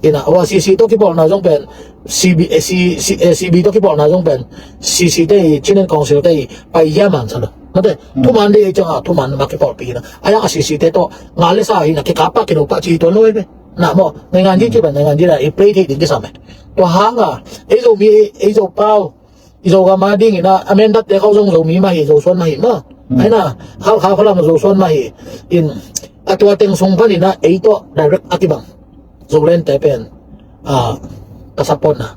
Ina, aw, C C tawh kipawlna zong pen, C B, eh, C, C, eh, C B tawh kipawlna zong pen, C C te i, Chin and Council te i, pai ya man sa lo. Mate, thuman de i ciang a, thuman ma kipawlpi na. A ya a C C te tawh, nga le sa hi na, kikap pah, kido pah, ci tuan lo, eh, be. Na maw, naingan ji ci pen, naingan ji la, i play thei ding kisam e. Tua hang a, ei Zomi, ei Zopau, i Zogam a ding ina, a mendatte khau zong Zomi mah hi, Zosuan mah hi maw. Ai na, Halkha khualam Zosuan mah hi. In, a tua teng sung pan ina, ei tawh direct a kibang Zolandte pen, a, ka support na.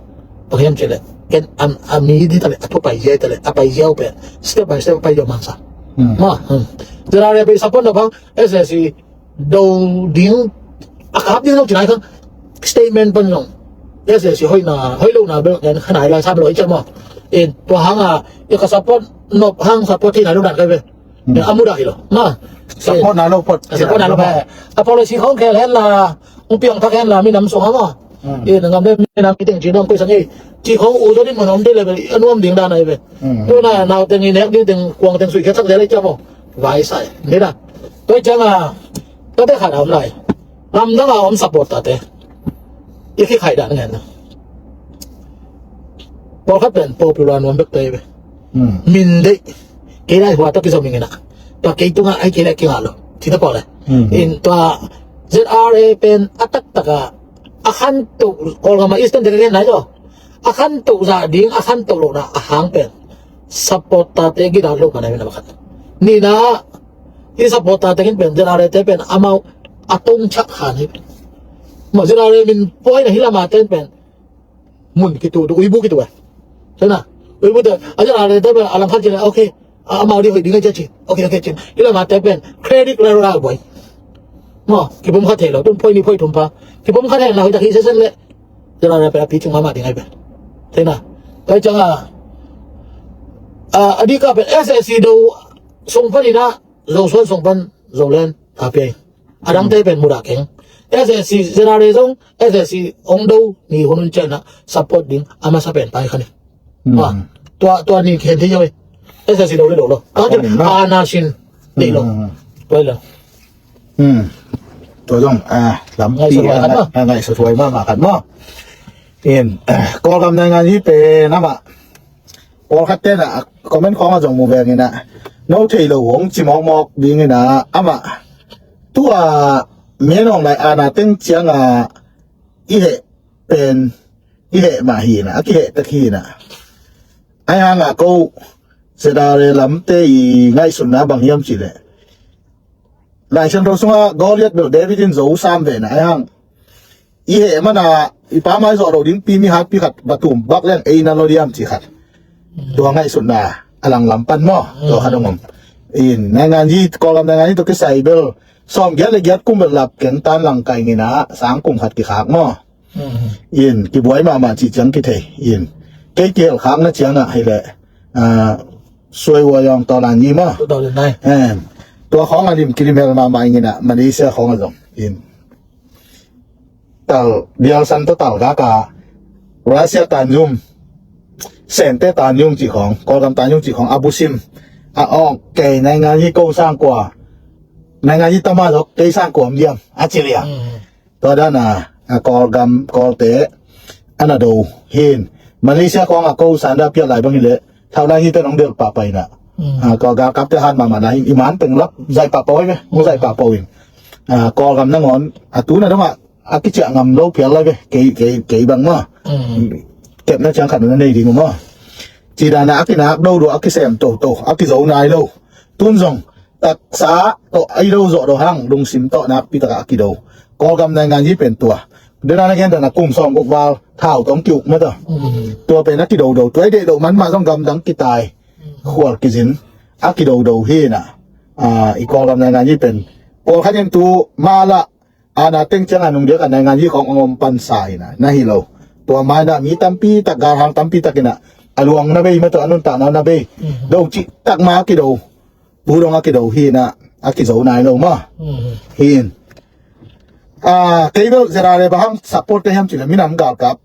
Bang hiam cih leh, ken, a, a mi di ta leh, a thu pai zia ta leh, a pai zia uh pen, step by step pai zia mangsa. Maw, ZRA pen support na bang, SAC, do ding, a kap ding zong ci nai kang, statement pan zong. Yes, yes, hoih na, hoih lo na bel, ngen khanai lai sam lo i ciam maw. In, tua hang a, i ka support, nop hang support thei nai lo dan kai ve. A mudah hi lo. Maw. Support nai lo phot. A support nai lo phot. A policy khong khel hen la, ung piang thak hen la, minam sung ha maw. In, ngam le minam i teng ci nong koi sang ei. Ci khong u zo din mun om de le bel, a nuam ding dan ai ve. Tu na, nau teng i nek ding teng, kuang teng sui khe sak de le ciam maw. Vai sai. Ni da. Toi ciang a, tate khat a om lai. Lamdang a om support tate. I khi khai dan ngen na. Pawlkhat pen popular nuam bek te ve. Min deih. Kei lai hua tawh kizom ing ina. Tua kei tunga ai kei lai kinga lo. Ci ta pawl le. In tua ZRA pen a taktak a, a khantoh, Kawlgam a Eastern te ka gen nai zaw. A khantoh zah ding, a khantoh lo na, a hang pen. Supporter te gidal lo ka nai ve na bakhat. Ni na, i supporter te kin pen, ZRA te pen, amau a tong chak khan hi. Ma ZRA min poi na hi lama ten pen. Mun kitu, tu uibu kitu eh. Sana, uibu te, a ZRA te pen, a lam khat chin, okay. A, amau di hoih ding a cia chin. Okay, okay, chin. Hi lama te pen, credit la la boi. Maw, kipum khat thei lo, tun poi ni poi thum pha. Kipum khat thei la, hoih tak hi sesen le. ZRA pen a pi chung mama ding ai pen. Thei na. Kai chang a. A, a di ka pen SAC do sung pan ina, Zosuan sung pan, Zoland, a pi ai. A dang te pen muda keng. SAC, ZRA zong, SAC ong do, ni hunun chena, support ding, a masa pen pai khani. Tua, tua ni khen thei yoi. SAC do le do lo. Tua pen, a na sin, de lo. Tua lo. Tua zong, a, lampi, a, ngaihsut huai mama khat maw. In, Kawlgam naingan hi pen amah. Pawlkhat ten a comment khawng a zong mu veng ina. No thei lo hong ci mawkmawk ding ina amah. Tua menawng lai ana teng ciang a i heh pen i heh mah hi ina. A kiheh tak hi ina. Ai hang a ko ZRA lamte i ngaihsutna bang hiam cih leh. Lai Siangtho sungah Goliath bel David in zo sam ve na ai hang. I heh mana i pamai zawh lo ding pi mi hatpi khat va tum bak leng ei na lo diam ci khat. Tua ngaihsutna a langlam pan maw. Tua khat dong om. In naingan hi Kawlgam naingan hi tua kisai bel. Sawm giat le giat kum bel lap keng tan lang kai ngina sang kum khat kikhak maw. In kibuai mahmah cih ciang kithei. In kei kihel khak na ciang ah hi leh. Suai ua yawng tawlan ni maw. Tua khawng a lim kilim hel mahmah ing ina Malaysia khawng a zong. In tal bialsan tawh tal gaka Russia tanzum Sente tanzum cih khawng Kawlgam tanzum cih khawng a busim a awk kei naingan hi ko sang kua naingan hi tama zok kei sang kua om diam a ci liang. Tua dan a Kawlgam Kawlte a na do hin Malaysia khawng a ko sanda piat lai bang hi leh thau lai hi te nong del pahpah ina. Kawlgam kapte han mahmah na hin i man teng lap zai pahpah oi ve mu zai pahpah in. Kawlgam nangawn a tu na dong a a kiciah ngam lo phial lai ve kei kei kei bang maw. Kepna ciang khat na nei ding maw. Ci dan a a kinak do do a kisem toto a kizo nai lo. Tun zong taksa tawh a i do zawh do hang lungsim tawh nakpi takah a kido. Kawlgam naingan hi pen tua. Dena na gen dana kum sawm uk val thau tawh hong ki-uk mata. Tua pen a kido do tua i deih do man mah zong gamdang kitai. Khual kizin a kido do hi na. I Kawlgam naingan hi pen pawlkhat in tu mala ana teng ciang a nungdiak a naingan hi khawng a ngom pansa hi na. Na hi lo. Tua mai na mi tampi tak galhang tampi tak ina a luang na bei mata a nuntakna na bei. Do cih tak ma a kido. Budong a kido hi na a kizo nai lo maw. Hin. Kei bel ZRA le bang hang support te hiam cih leh minam galkap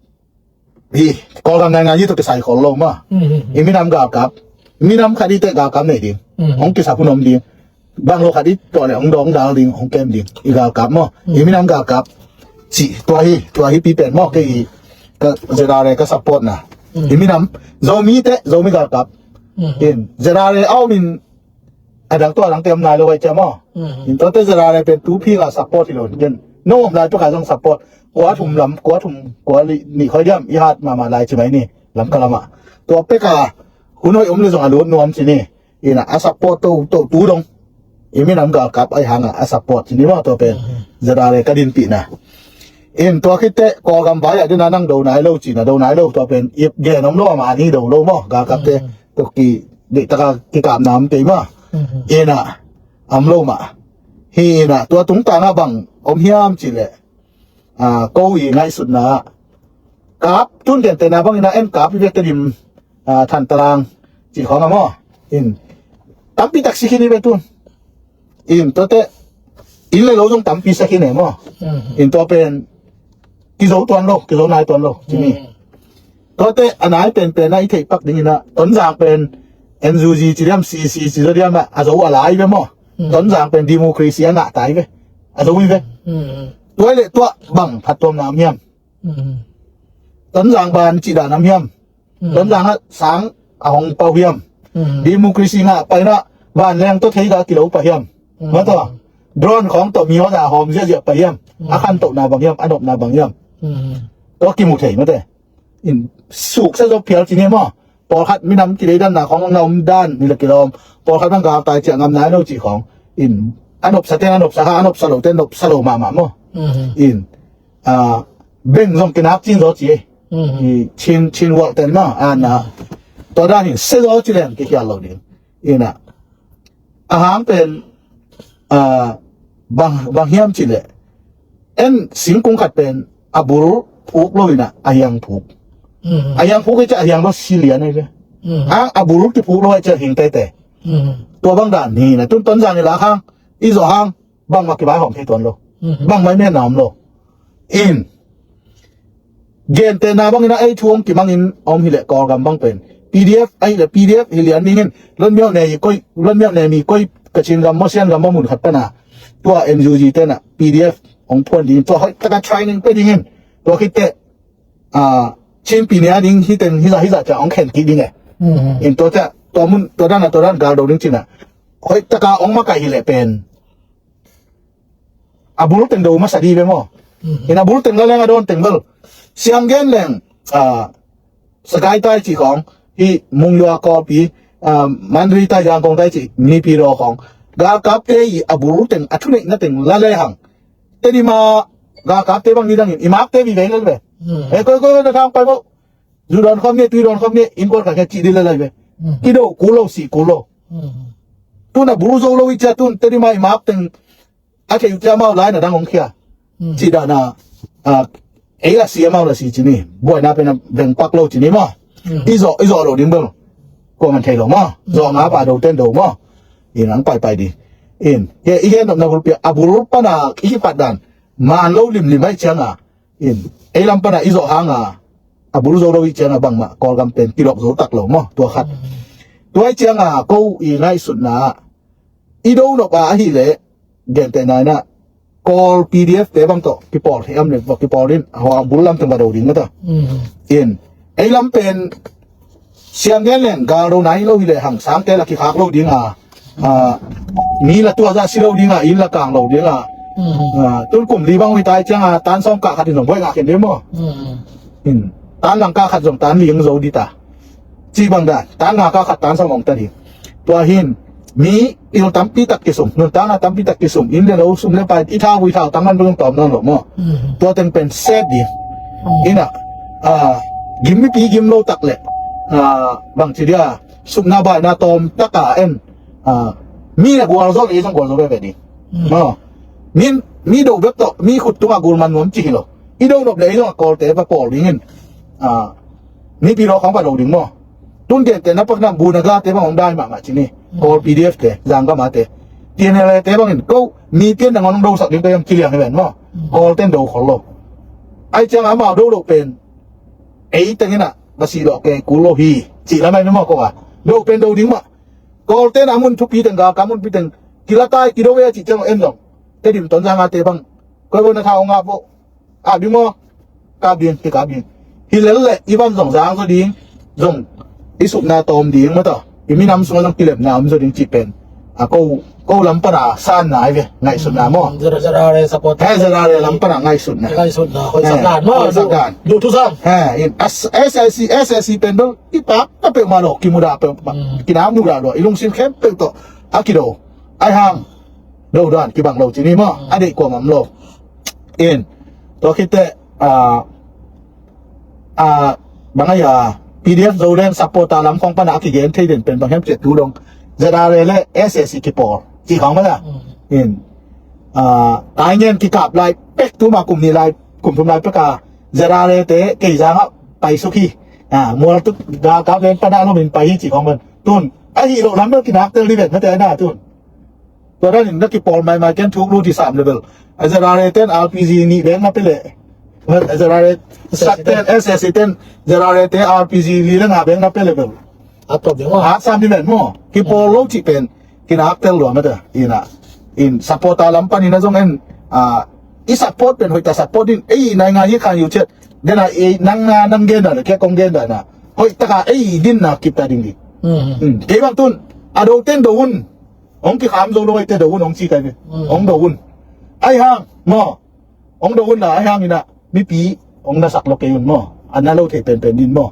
Hi, Kawlgam naingan hi tawh kisai khol lo mah. I minam galkap, minam khat i teh galkap nei ding, hong kisap hun om ding. Bang lo khat i tuah leh hong dawng dal ding, hong kem ding, i galkap maw. I minam galkap cih tua hi, tua hi pi pen maw, kei i ka ZRA ka support na. I minam Zomi teh Zomi galkap. In ZRA a om in a dang tua dang te om nai lo vai cia maw. In tuate ZRA pen tu phi la support hi lo in ken. No om lai pia ka zong support. Kua thum lam, kua thum, kua li, nih khoi diam, i hat mahmah lai ci mai ni, lam ka lamah. Tua pek a hun hoi om le zong a lut nuam ci ni. Ina a support to, to tu dong. I minam galkap ai hanga a support ci ni maw tua pen. ZRA ka dinpihna. In tua khit teh Kawlgam vai a dina nang do nai lo cina, do nai lo tua pen. Ip gen om lo a mani do lo maw, galkap te. Tua ki, deih taka kikapna om kei mah. Ina, om lo mah. Hi ina, tua tungtanga bang om hiam cih leh, ah, ko i ngaihsutna ah, kap tun gentehna bang ina en kap i vek Tedim, ah, Thantalang cih khawng a maw. In, tampi tak si khin i ve tun. In, tuate, inn le lo zong tampi sia khin e maw. In, tua pen kizo tuan lo, kizo nai tuan lo ci ni. Tuate a nai penpen a i theih pak dingin ah, Tonzang pen NUG ci diam, CC ci zaw diam ah, a zo a lai ve maw. Tonzang pen democracy a ngah tai ve, a zo i ve. Tua i leh tua bang phattuamna om hiam? Tonzang ban cih dan om hiam? Tonzang ah sang a hong pau hiam? Democracy ngah paina vanleng tawh thei ga kilo pah hiam? Mataw, drone khawng tawh mi hawh a hawm ziahziah pah hiam? A khantohna bang hiam? A nopna bang hiam? Tua kimu thei mate. In suksa zo phial ci ni maw. Pawlkhat minam kideidanna khawng na om dan ni le kilawm. Pawlkhat bang galtai ciah ngam nai lo cih khawng. In a nopsa ten a nopsa kha, a nopsa lo ten nopsa lo mahmah maw. In, ah, beng zong kinak cin zaw ci ei. I Chin, Chin walh ten maw. Ana tua dan in se zaw ci leng kikhial lo ding. Ina a hang pen, ah, bang, bang hiam cih leh, en singkung khat pen a bul phuk lo ina a hiang phuk. A hiang phuk i ciah a hiang lo si lian ei ve. Hang a bul kiphuk lo i ciah hing teitei. Tua bang dan hi na tun Tonzang i lak hang, i zawh hang, bangmah kibai hawm thei tuan lo. Bangmah i menna om lo. In gentehna bangin a ei thu hong kimangin om hileh Kawlgam bang pen PDF ahileh PDF hi lian dingin Lonmiauh ne i koi, Lonmiauh ne mi koi Kachin gam maw Sian gam maw mun khat pana tua NUG tena PDF hong phuan dingin tua hoih taka training pe dingin tua khitteh, ah, Chin pi nia ding hiteng hizah hizah ca hong khen kik ding e. In tua ca tua mun tua dana tua dan galdo ding cina hoih taka hong makaih hileh pen a bul teng do masa di ve maw. In a bul teng la leng a dawn teng bel siang gen leng, ah, Sakai tai ci khawng, hi Mungyua Kawlpi, ah, Mandalay tai Yangon tai ci Naypyidaw khawng galkapte i a bul teng a thuneihna teng la le hang Tedim a galkapte bang ni dangin i makte vivei lel ve. E koi koi na thang pai bo. Zu dawn khawm ni, tui dawn khawm ni, in kual kha khe cih di lel lai ve. Kido kul lo, sih kul lo. Tun a bul zo lo i cia tun Tedim a i mak teng a thei uh cia amau lai na dang hong khia. Cih dana, ah, ei la si amau la si ci ni. Buaina pen a veng pak lo ci ni maw. I zawh, i zawh lo ding bel. Kua man thei lo maw. Zawh nga pa do ten do maw. In ang paipai di. In, ke i gen nopna bulpi a bul pana i hi pat dan. Man lo limlim ai cianga. In, ei lam pana i zawh hanga. A bul zo lo i cianga bangmah Kawlgam pen kilok zo tak lo maw. Tua khat. Tua i cianga ko i ngaihsutna i do nop a ahileh gentehna inah Kawl PDF te bang tawh kipawl thei am le va kipawl in a hua bul lam teng va do ding mata. In ei lam pen siang gen leng gal do nai lo hileh hang sangte la kikhak lo dinga, ah, mi la tuazah si lo dinga, inn la kang lo dinga. Ah, tun kum li bang hui tai cianga tan sawm kah khat in zong buai ngah khen ding maw. In tan lang kah khat zong tan li ang zo dita. Ci bang dan tan nga kah khat tan sawm ong ta ding. Tua hin mi pil tampi tak kisum, nuntakna tampi tak kisum, inn le lo sum le pai i thau i thau tang man bang tawm nawn lo maw. Tua teng pen set ding. Ina, ah, gim mipi gim lo tak le, ah, bang ci dia supna baina tawm taka en, ah, mi na gual zo le i zong gual zo veve ding. Maw, min mi do bek tawh mi khut tunga gul man nuam ci hi lo. I do nop le i zong a Kawlte va pawl dingin, ah, mipi lo khawng va do ding maw. Tun gentehna pakna bu na gate bang hong dai mahmah ci ni. Kawl PDF te, zanggama te, TNLA te bangin ko mi pian nangon hong dosak ding ka yam kiliang hi ven maw. Kawlten do khol lo. Ai ciang amau do lo pen Ei teng in ah, ba si lo kei kul lo hi. Ci lam ai maw ko a. Do pen do ding mah. Kawlte na mun thupi teng ga ka mun pi teng. Kila tai kido ve ci ciang en zong. Tedim Tonzang a te bang. Koi bo na tha ong a bo. A bi maw. Ka bin, ki ka bin. Hi lel le, i van zong zang zo ding. Zong. I sukna tawm ding mah ta. I minam sung zong kilemna om zo ding ci pen. A ko, ko lam pana sanna ai ve, ngaihsutna maw. Zara, zara re support. He, zara re lam pana ngaihsutna. Ngaihsutna, hoih sak dan maw. Hoih sak dan. Du, du thu sang. He, in, as, S S C, S S C pen bel, i pak, ka pe ma lo, kimuda pe, kina muda lo, i lungsim khempeuh tawh, a kido. Ai hang, do dan, kibang lo, ci ni maw. A deih kua mam lo. In, tua khit teh, ah, ah, bang ai a, P D F Zoland supporter lam khong pana a kigen thei den pen bang hiam cih tu dong. Z R A le S A C kipawl. Ci khong bang a. In, ah, tai ngen kikap lai, pek tu ma kum ni lai, kum thum lai pek a, Z R A te, kei zang a, pai suk hi. Ah, mual tu, ga, ga ven pana lo min pai hi ci khong bang. Tun, a hi lo lam lo kinak tel di ven, mate na tun. Tua dan in na kipawl maimai ken thuk lut hi sam level. A Z R A ten R P G nih beng na pele. A Z R A sak ten, S S C ten, Z R A te R P G li le nga beng na pele level. A top ding maw. A sam hi ven maw. Kipawl lo ci pen. Kinak tel lua mate. Ina. In supporter lam pan ina zong en. Ah, i support pen hoih ta support in. Ei, nai nga hi kan yu chet. Dena ei, nang na, nang gen da le, ke kong gen da na. Hoih taka ei, din na kip ta ding di. Kei bang tun. A do ten do un. Hong kikham zo lo ai te do un hong ci kai ve. Hong do un. Ai hang maw. Hong do un la ai hang ina. Mipi hong na sak lo kei un maw. A na lo thei penpen din maw.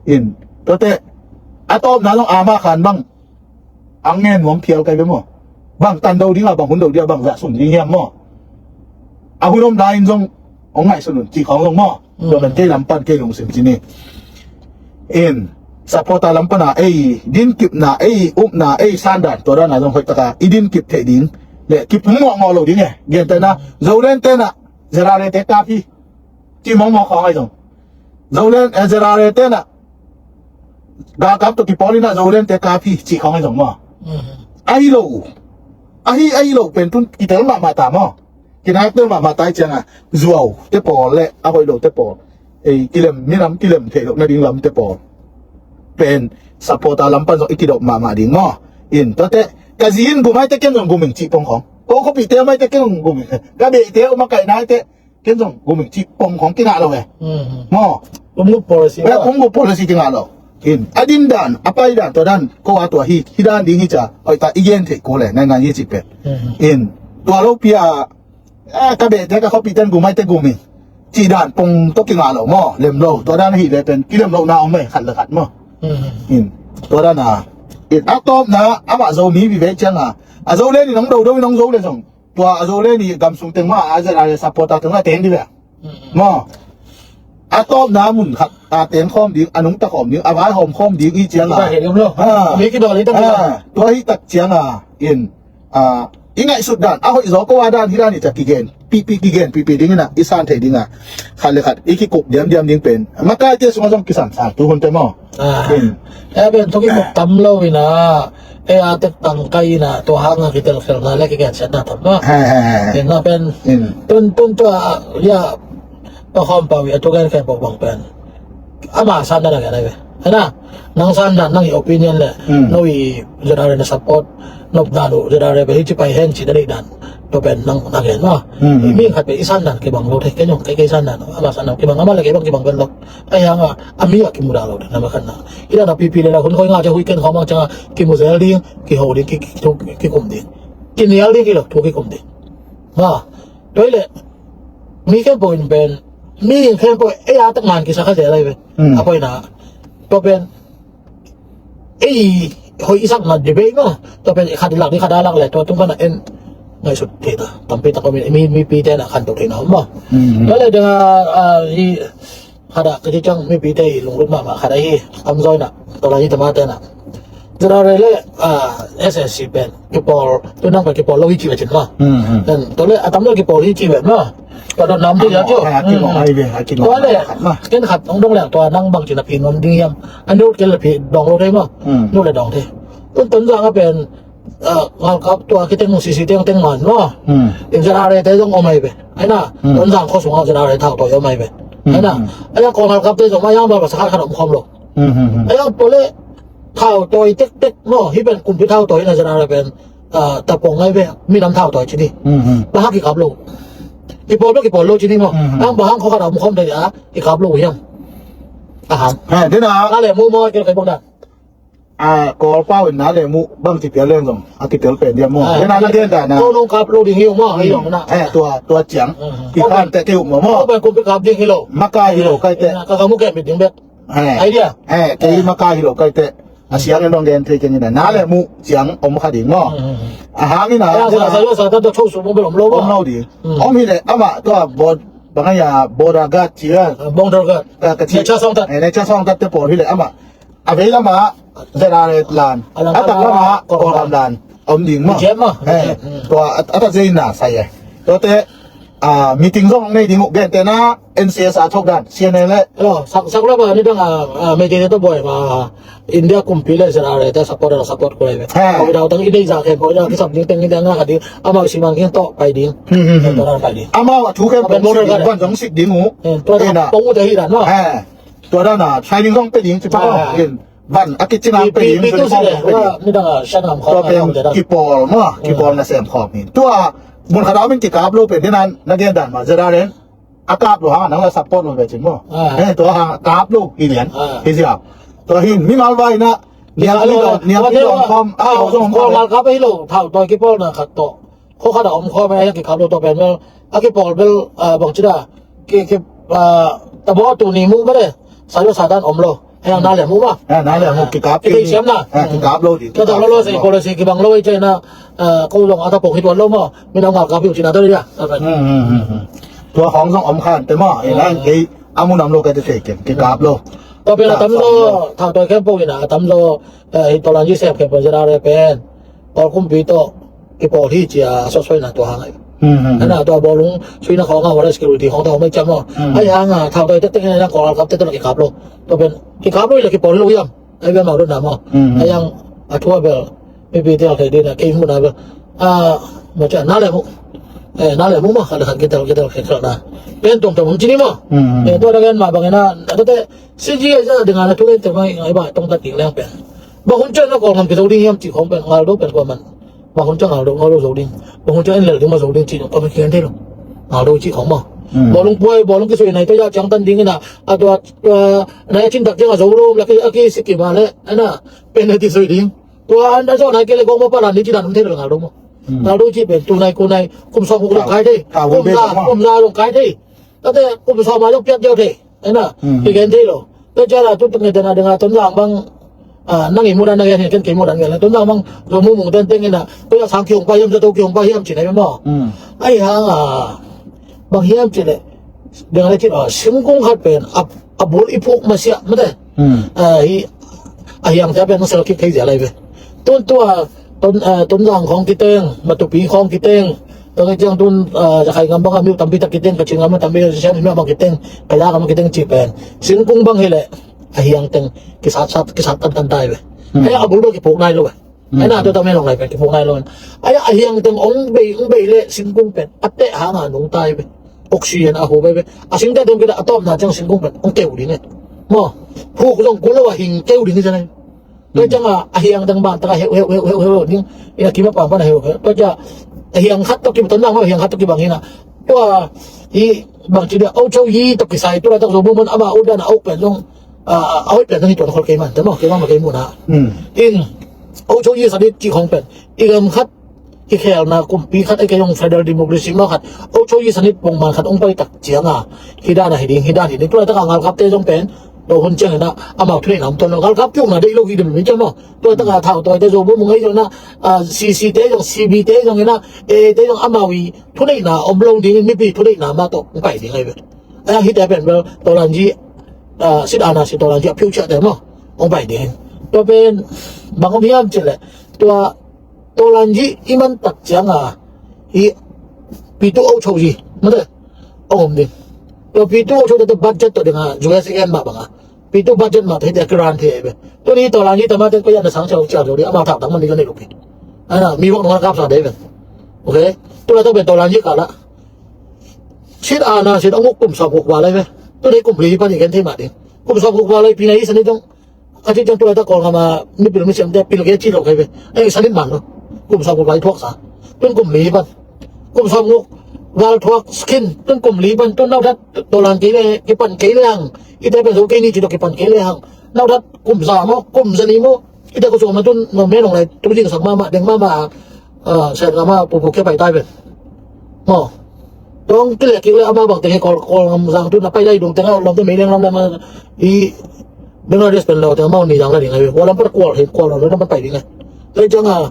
In. Tua te. A tawpna zong ama khan bang. Ang ngen nuam phial kai ve maw. Bang tan do ding a bang hun do ding a bang zah sun ding hiam maw. A hun om lai in zong hong ngaihsun un ci khong zong maw. Tua pen kei lam pan kei lungsim ci ni. In, supporter lam pana ei, din kipna ei, upna ei, sandan, tua dana zong hoih taka, i din kip thei ding. Le, kip hong mawh mawh lo ding e. Gen tena, Zoland tena, Z R A te kap hi. Ci mawh mawh khong ai zong. Zoland, eh, Z R A tena, galkap to kipawl ina Zoland te kap hi, ci khong ai zong maw. Ahi lo. Ahi, ahi lo, pen tun, kitel mahmah ta maw. Kinatel mahmah tai cianga, zuau te pawl le a hoih lo te pawl. Ei, kilem, minam kilem theih loh nading lam te pawl. Pen, supporter lam pan zong i kidop mahmah ding maw. In, tua te, ka zi in gum ai te ken zong gum in cih pong khong. Ko khuapi te mai te ken zong gum in. Ka beh te um a kaih nai te, ken zong gum in cih pong khong kingah lo e. Maw. Kum gup policy. Kum gup policy kingah lo. In, a din dan, a pai dan, tua dan, ko a tua hi, hi dan ding hi ca, hoih ta i gen theih ko le, ngai ngai hi cih pen. In, tua lo pia, Eh, ka beh te ka khuapi ten gum ai te gum in. Ci dan pong to kingah lo maw, lem lo. Tua dan hi le pen, kilem lo na om e, khat le khat maw. In, tua dan a. In, a tawpna, amah Zomi vive cianga. A Zoland in hong do do in hong zo le zong. Tua a Zoland in gamsung teng maw, a Z R A supporter teng maw, a teng di ve. Maw. A tawpna mun khat, a teng khawm ding, a nungta khawm ding, a vai hawm khawm ding i cianga. Tua hi ding lo. Mi kidawl hi ta. Tua hi tak cianga. In. Ah, i ngaihsut dan, a hoih zaw ko a dan, hi dan i ca kigen, pipi kigen, pipi ding ina, i san thei dinga. Khat le khat, i kikup diamdiam ding pen. Makaite sungah zong kisan san, tu hun te maw. Ah. Eh, pen, tu kikup tam lo ina, eh, a tek tang kai ina, tu hanga kitelkhelna le kigensiatna tam maw. He, he, he. Pen, na pen, tun, tun tu a, ya, Pa Khawm Pau i a tu gen ken pok bang pen. Ama sandan a gen ai ve. Hena, nang sandan, nang i opinion le, no i Z R A na support, nop dan uh, Z R A pen hi ci pai hen ci na deih dan. Tua pen nang na gen ma. Mi khat pen i sandan kibang lo thei, kei nong kei kei sandan, ama sandan kibang, ama le kei bang kibang pen lo. Ai hanga, a mi a kimuda lo thei, na ma khan na. I dan a pipi le la, hun khoi nga cia hui ken khawm ang cia kimu zel ding, kiho ding, ki, ki, thu, kikum ding. Kinial ding, kilo, thu kikum ding. Ma, tua i le, mi khempeuh in pen, mi khempeuh ei a tak man kisa kha zel ai pen. A poina, tua pen, ei, hoih i sakna debate ma, tua pen khat i lak ding, khat a lak le, tua tung pana en, ngaihsut theihna tampi tak om in, mi, mipi te na khanto theihna om ma. Tua le ding a, a, i, Khat a, ka ci ciang mipite i lunglut mahmah khat ahi, a tamzaw in a, tua lai hi ta mah te na. General le, ah, S S C pen, kipawl, tu nang pen kipawl lo hi ci ve cin ma. Then, tua le, a tamzaw kipawl hi ci ve ma. Tua dot nam tu ya cio. Tua le, ken khat hong dong leng tua nang bang cin a phi nuam ding hiam. A nu ken le phi dong lo thei ma. Nu le dong thei. Tun Tonzang a pen, ah, ngal kap tua ki teng sisi teng teng man ma. In General te zong om ai ve. Ai na, Tonzang khuasung a General thau tua om ai ve. Ana, a yang kong halkapte zong a yang bal basa khat khat om khawm lo. A yang pole thau tawi tektek maw, hi pen kumpi thau tawi na zana pen tapong ngai ve, minam thau tawi ci ni. Bang hang kikap lo? Kipawl bel kipawl lo ci ni maw. Ang bang hang khaw khat a om khawm thei a kikap lo hiam? A hang. Dena na le mu maw, kei lo kai bok dan. A, Kawl pau in na le mu bang ci pial leng zong a kitel pen diam maw. Dena na gen dan na ko nong kap lo ding hi uh maw, hi zong na. Tua, tua ciang kikhan te kei uh maw maw. Ko pen kumpi kap ding hi lo. Makai hi lo kai te. Ka ka mu kem bit ding bet. Idea. Kei makai hi lo kai te. A siang in dong gen thei keng in a na le mu ciang om kha ding maw. A hang in a sa sa lo sa ta to tho su mu bel om lo maw. Om lo ding. Om hi le amah tua bawd bang a ya bawd a gat ci a. Bawd a gat. Ka ci. Nature sawngtat. Nature sawngtat te pawl hi le amah a vei lamah Z R A lan, a tak lamah Kawlgam lan om ding maw. Tua a tak zeina sai e. Tuate meeting zong nei ding uh, gentehna N C S a thok dan C N L le sak sak lamah nidang a Meitei te tawh buai ma India kumpi le Z R A te support a support ko lai ve. Ko i dau tang i dei za khem ko i dau kisam ding teng i dang a ka ding amau simang king tawh pai ding. Amau a thu khem pong sik ding, van zong sik ding uh. Tua dan pong uh te hi dan maw. Tua dan a training zong pe ding ci pah lo. Van a kici nang pe ding. Tua pen kipawl maw, kipawl na sem khawm hi. Tua mun khat a om in kikap lo pen dena na gen dan maw, Z R A a kap lo hang nang la support lo ve cin maw. Tua hang kap lo hi lian hi ziau. Tua hin mimal vai na nial ni lo, nial ni lo khawm a lo zong khawm ngal kap hi lo, thau tawi kipawlna khat tawh. Khaw khat a om khawm a, a kikap lo tawh pen bel a kipawl bel bang ci da ki ki tabawh tu ni mu bel e. Sa lo sa dan om lo. Heng na le mu ma. Na le mu kikap. Kikap siam na. Kikap lo ding. Ka tawh lo lo se policy kibang lo i cina. Ko zong a ta pong hi tuan lo maw. Mi na ngal kap hi u cina tawh dia. Tua khawng zong om khan te maw. Nang kei a mu nam lo kai te thei kem kikap lo. Tua pen a tam lo thau tawi khempeuh in a tam lo. Hi tawlan ji sem khempeuh zera le pen Kawl kumpi tawh kipawl hi ci a sawtsuaina tua hang ahi. Ana tua bawlung suina khawng a wala security khawng tawh hong mai ciam maw. Ahi hang a thau tawi tektek in a Kawl halkapte tawh kikap lo. Tua pen kikap lo hi le kipawl hi lo hiam. Ahi ve mau dot na maw. Ahi hang a thu a bel mipi te a khei dina kei mu na bel a maw cia na le mu. Na le mu maw khat le khat kitel kitel khei khat na pen tuamtuam hong ci ni maw. Tua dang en mah bangin a a tate C G I za dinga na thu en te mai ngai ba tong ta ding leng pen. Bang hun ciang na Kawlgam kizo ding hiam cih khawng pen ngal do pen kua man. Bang hun ciang ngal do, ngal do zo ding. Bang hun ciang en lel ding ma zo ding cih kua man kigen thei lo. Ngal do cih khawng maw. Bawlung puai, bawlung kisui nai tua ya ciang tan ding ina a tua nai a cin tak ciang a zo lo la ki a ki siki ma le ana pen na kisui ding. Tua an da zo nai ke le gong ma pa la ni ci dan um thei lo ngal do maw. Ngal do cih pen tu nai ku nai kum sawm huk lo kai thei. Kum za, kum za lo kai thei. Tate kum sawm a lo piak deu thei. Ena kigen thei lo. Tua ciang a tu tengah tengah tengah Tonzang bang nang i mudan na gen hi ken kei mudan gen Tonzang bang zo mumung tenteng ina tua sang kihong pa hiam zato kihong pa hiam cih na maw. Ahi hang a bang hiam cih le deng le cih singkung khat pen a bul i phuk masiah mate. Hi a hiang cia pen sel kik thei zia lai ve. Tun tua Tonzang khawng kiteng, Matupi khawng kiteng, tua ngai ciang tun Zakhai ngam bang a miu tampi tak kiteng, Kachin ngam tampi tak kiteng, miu bang kiteng, Kaya ngam kiteng cih pen singkung bang hi leh a hiang teng kisat sat kisat tan tan tai ve. Ai a bul bel kiphuk nai lo ve. Ai na tua tame long lai pen kiphuk nai lo. Ai a hiang teng ong bei ong bei leh singkung pen a teh hang a nung tai ve. Oxygen a hu ve ve. A singte teng kida a tawpna ciang singkung pen ong keu ding e. Maw phuk zong kul lo a hing keu ding hi cia nai. Tua ciang a hiang dang ban taka heu heu heu heu heu ding ina kima pam pan a heu heu tua ciang a hiang khat tawh kibang Tonzang a hiang khat tawh kibang hina. Tua hi bang ci dia ocho yi tawh kisai tua tak zo bumun ama udan a ok pen zong a hoih pen zong hi tua khol kei man te maw kei bang ma kei muna. In ocho yi sanit ci khong pen i gam khat kikhelna kumpi khat a kei hong federal democracy mah khat ocho yi sanit pongman khat hong pai tak cianga hi dan a hi ding hi dan hi ding tua taka ngalkapte zong pen tua hun ciangin a amau thuneihna om tuan lo ngalkap kiukna deih lo hi ding mi ciang maw tua taka thau tawi te zo bu mung ei zong ina CC te zong CB te zong ina AA te zong amau i thuneihna om lo ding mipi thuneihna mah tawh hong pai ding ai ve. Ai hite pen bel tawlanji sit ana sit tawlanji a phiuciah te maw hong pai ding tua pen bang om hiam cih leh tua Tawlanji i man tak cianga hi pitu ocho yi mate ong om ding. Tua pitu ocho te budget to dinga U S A mah banga pitu budget mah te grant te be. Tuni tawlanji tama te ko ya na sang chau chau di ama thak tang man di ka nei lupi. Ana mi wak nong kap sa de be. Okay. Tula to be tawlanji kala. Sit ana sit ong uk kum sa uk wa lai be. Tu dei kum li hi pan i gen thei mah ding. Kum sawm guk val lai pi na i san i dong. A ci ciang tu lai ta Kawlgam a mipil misiamte pil ke ci lo kai ve. Ei san in man lo. Kum sawm guk lai thuaksa. Tun kum li hi pan. Kum sawm guk val thuak skin. Tun kum li pan. Tun nau dat tolan kei le kipan kei le hang. I te pen zo kei ni ci do kipan kei le hang. Nau dat kum sa mo, kum sa ni mo. I te ko sawm ma tun ma me nong lai tu jing sak ma ma deng ma ma. Sen ka ma pu pu ke pai tai pen. Mo. Tong kile kile ama bang te ke kol kol ngam zang tu na pai lai dung te ngau lam te me leng lam dam i Bangladesh pen lo te mau ni yang la ding ai. Wa lam par kual he kual lo lam pai ding ai. Te jang a.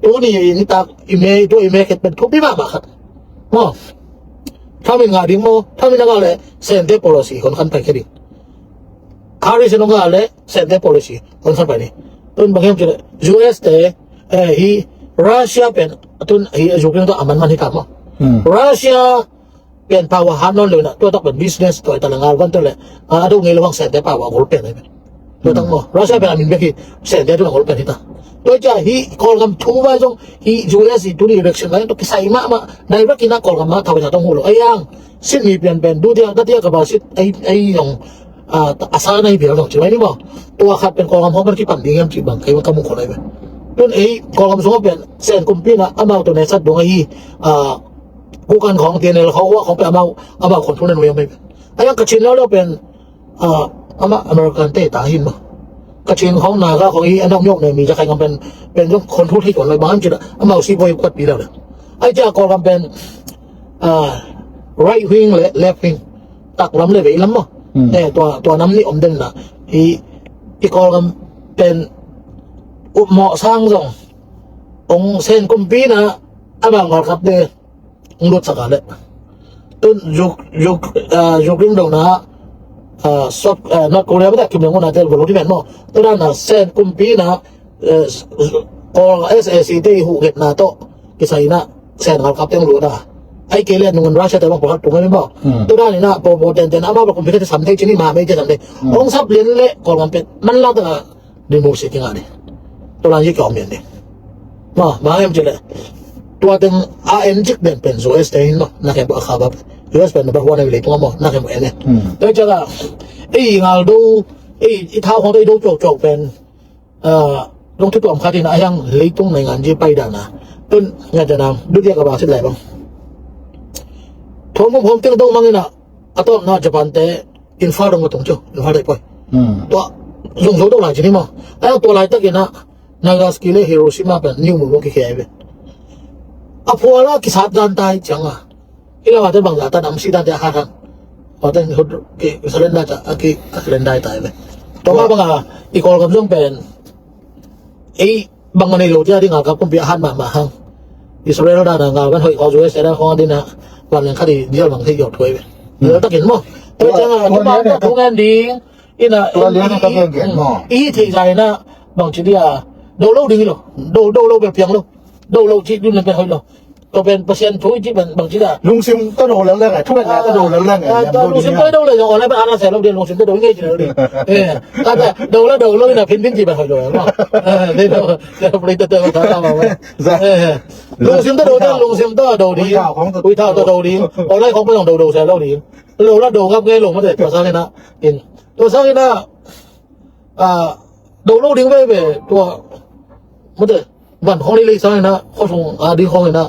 Tu ni ni tak i me tu i me ket pen tu pi ma ma khat. Mo. Thamin nga ding mo. Thamin nga le sen te policy hon khan pai ke ding. Harry se nong nga le Sen te policy hong san pai ni. Tun bang hiam cih leh U S te hi Russia pen tun hi Ukraine tawh a man man hi ta maw. Russia pen power hat nawn lo in ah tua tak pen business tua i ta le ngal van tua le a do ngei lo hang Sen te power a gol pen hi. Tua tak maw Russia pen a min bek hi Sen te tun a gol pen hi ta. Tua cia hi Kawlgam thu vai zong hi U S i tuni election vai tua kisai mahmah direct in ah Kawlgam mah thau in ah tong hu lo. Ai ang sin mi pian pen du dia da dia ka ba sit ai ai zong a sa nai bial dong ci mai ni maw. Tua khat pen Kawlgam hong pen kipan ding hiam ci bang kei ka mung khol ai pen. Tun ei Kawlgam sung pen Sen kumpi na amau tawh ne sat dong ahi. Kukan khawng T N L khawng uah khawng pen amau amau khon thu nen uiam ai pen. Ai ang Kachin lo lo pen ama American te ta hin maw. Kachin khawng Naga khawng hi anok nyok ne mi ja khai ngam pen pen zong khon thu thei tuan lai bang ham ci na amau si boi kuat pi lo le. Ai cia Kawlgam pen right wing le left wing taklam le veilam maw. Tua tua nam nih om den na i i Kawlgam pen upmawh sang zong ong Sen kumpi na amau ngalkap de ong lut sak a le tun Ukraine do na North Korea mah tak kim leng una tel volo ti men maw. Tua dan na Sen kumpi na Kawl S A C te i huhgetna tawh kisai inah Sen ngalkap teng luhna ai kei le nungun Russia te bang pawlkhat tung ai maw. Tua dan inah pawpaw tenten amah bang kumpi khate sam thei cini ma mei te sam thei hong sap lian le Kawlgam pet man lak taka din musi kinga ni. Tua lan yi kiawm lian ni. Maw ma em ci le tua teng a en cik den pen U S te hin maw na kem a kha bap U S pen na ba huan ai le tung maw na kem en e. Tua caka ei ngal do ei i thau khawng te i do cawkcawk pen Dong thutuam khat in a hiang leitung naingan ji pai dana tun ngai dana dudia ka basit lai bang. Thawm hom hom teng dong mangina a tawpna Japan te Imphal dong ka tung cu Imphal te poi. Tua zungzo dong lai cini maw. A hiang tua laitakina Nagasaki le Hiroshima pen niu mu mu kikhia ai ve. A phuala kisat dan tai cianga. Kila wate bang zata nam si dante a khat khat wate hut ki surrender ta a ki a surrender ta ve. Toma banga i Kawlgam zong pen ei bang manei lo tia ding a kap kumpi a han mahmah hang. Israel dana ngal van hoih khaw U S A dan khong dina van leng khati dial bang thei yawk thuai ve. Dial takin maw. Tua cianga tuma na thungen ding ina i thei zaina bang ci dia do lo ding lo do do lo bel piang lo do lo ci dun pen hoih lo. Tua pen Pasian thu i cih pen bangci ta. Lungsim ta do lel leng ai, thumanna ta do lel leng ai. Tua lungsim ta do lel leng ai, online pen ana sel lo dia lungsim ta do ngei ci lel dia. Eh, kata do la do lo ina phin phin ci pen hoi lo ai ma. Eh, dei do, dei do play ta ta ta ta ma. Lungsim ta do dia lungsim ta do di. Ui thau ta do di. Online khong pen do do sel lo di. Lo la do ngap ngei lo ma de tua sang ina. In. Tua sang ina. Ah, do lo ding veve tua mute van khong ni lei sang ina khosung a ding khong ina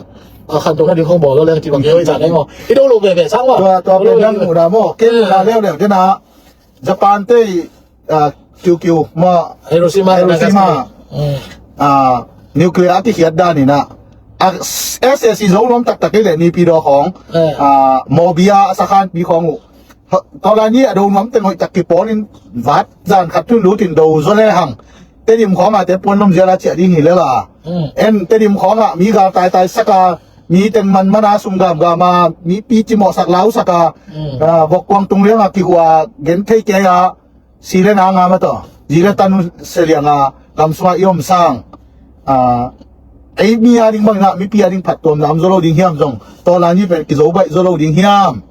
a khan tona ding khong bawl lo leng ci bang kei oi sa nei maw i do lo veve sang maw tua tua pen dang mu da maw ken na leu leu tena Japan te ah, kiu kiu ma Hiroshima Hiroshima ah, nuclear a kikhiat dan ina a S S C zo nuam taktak i le nipi do khong ah, mobia a sakhan pi khong uh Tawlani a do nuam teng hoih tak kipawlin vat zan khat tun lutin do zaw le hang. Tedim khawngah te puan lom ziala ciah ding hi lela. En Tedim khawngah mi gal taitai saka mi teng manmana sum gamgama mi pi cimawhsak lau saka vokkuang tung lianga kihua gen thei kei a si le na ngama tawh zi le tanu selianga lam sungah i om sang. Ei mi a ding bangin ah mipi a ding phattuamna om zaw lo ding hiam zong tawlani pen kizo baih zaw lo ding hiam.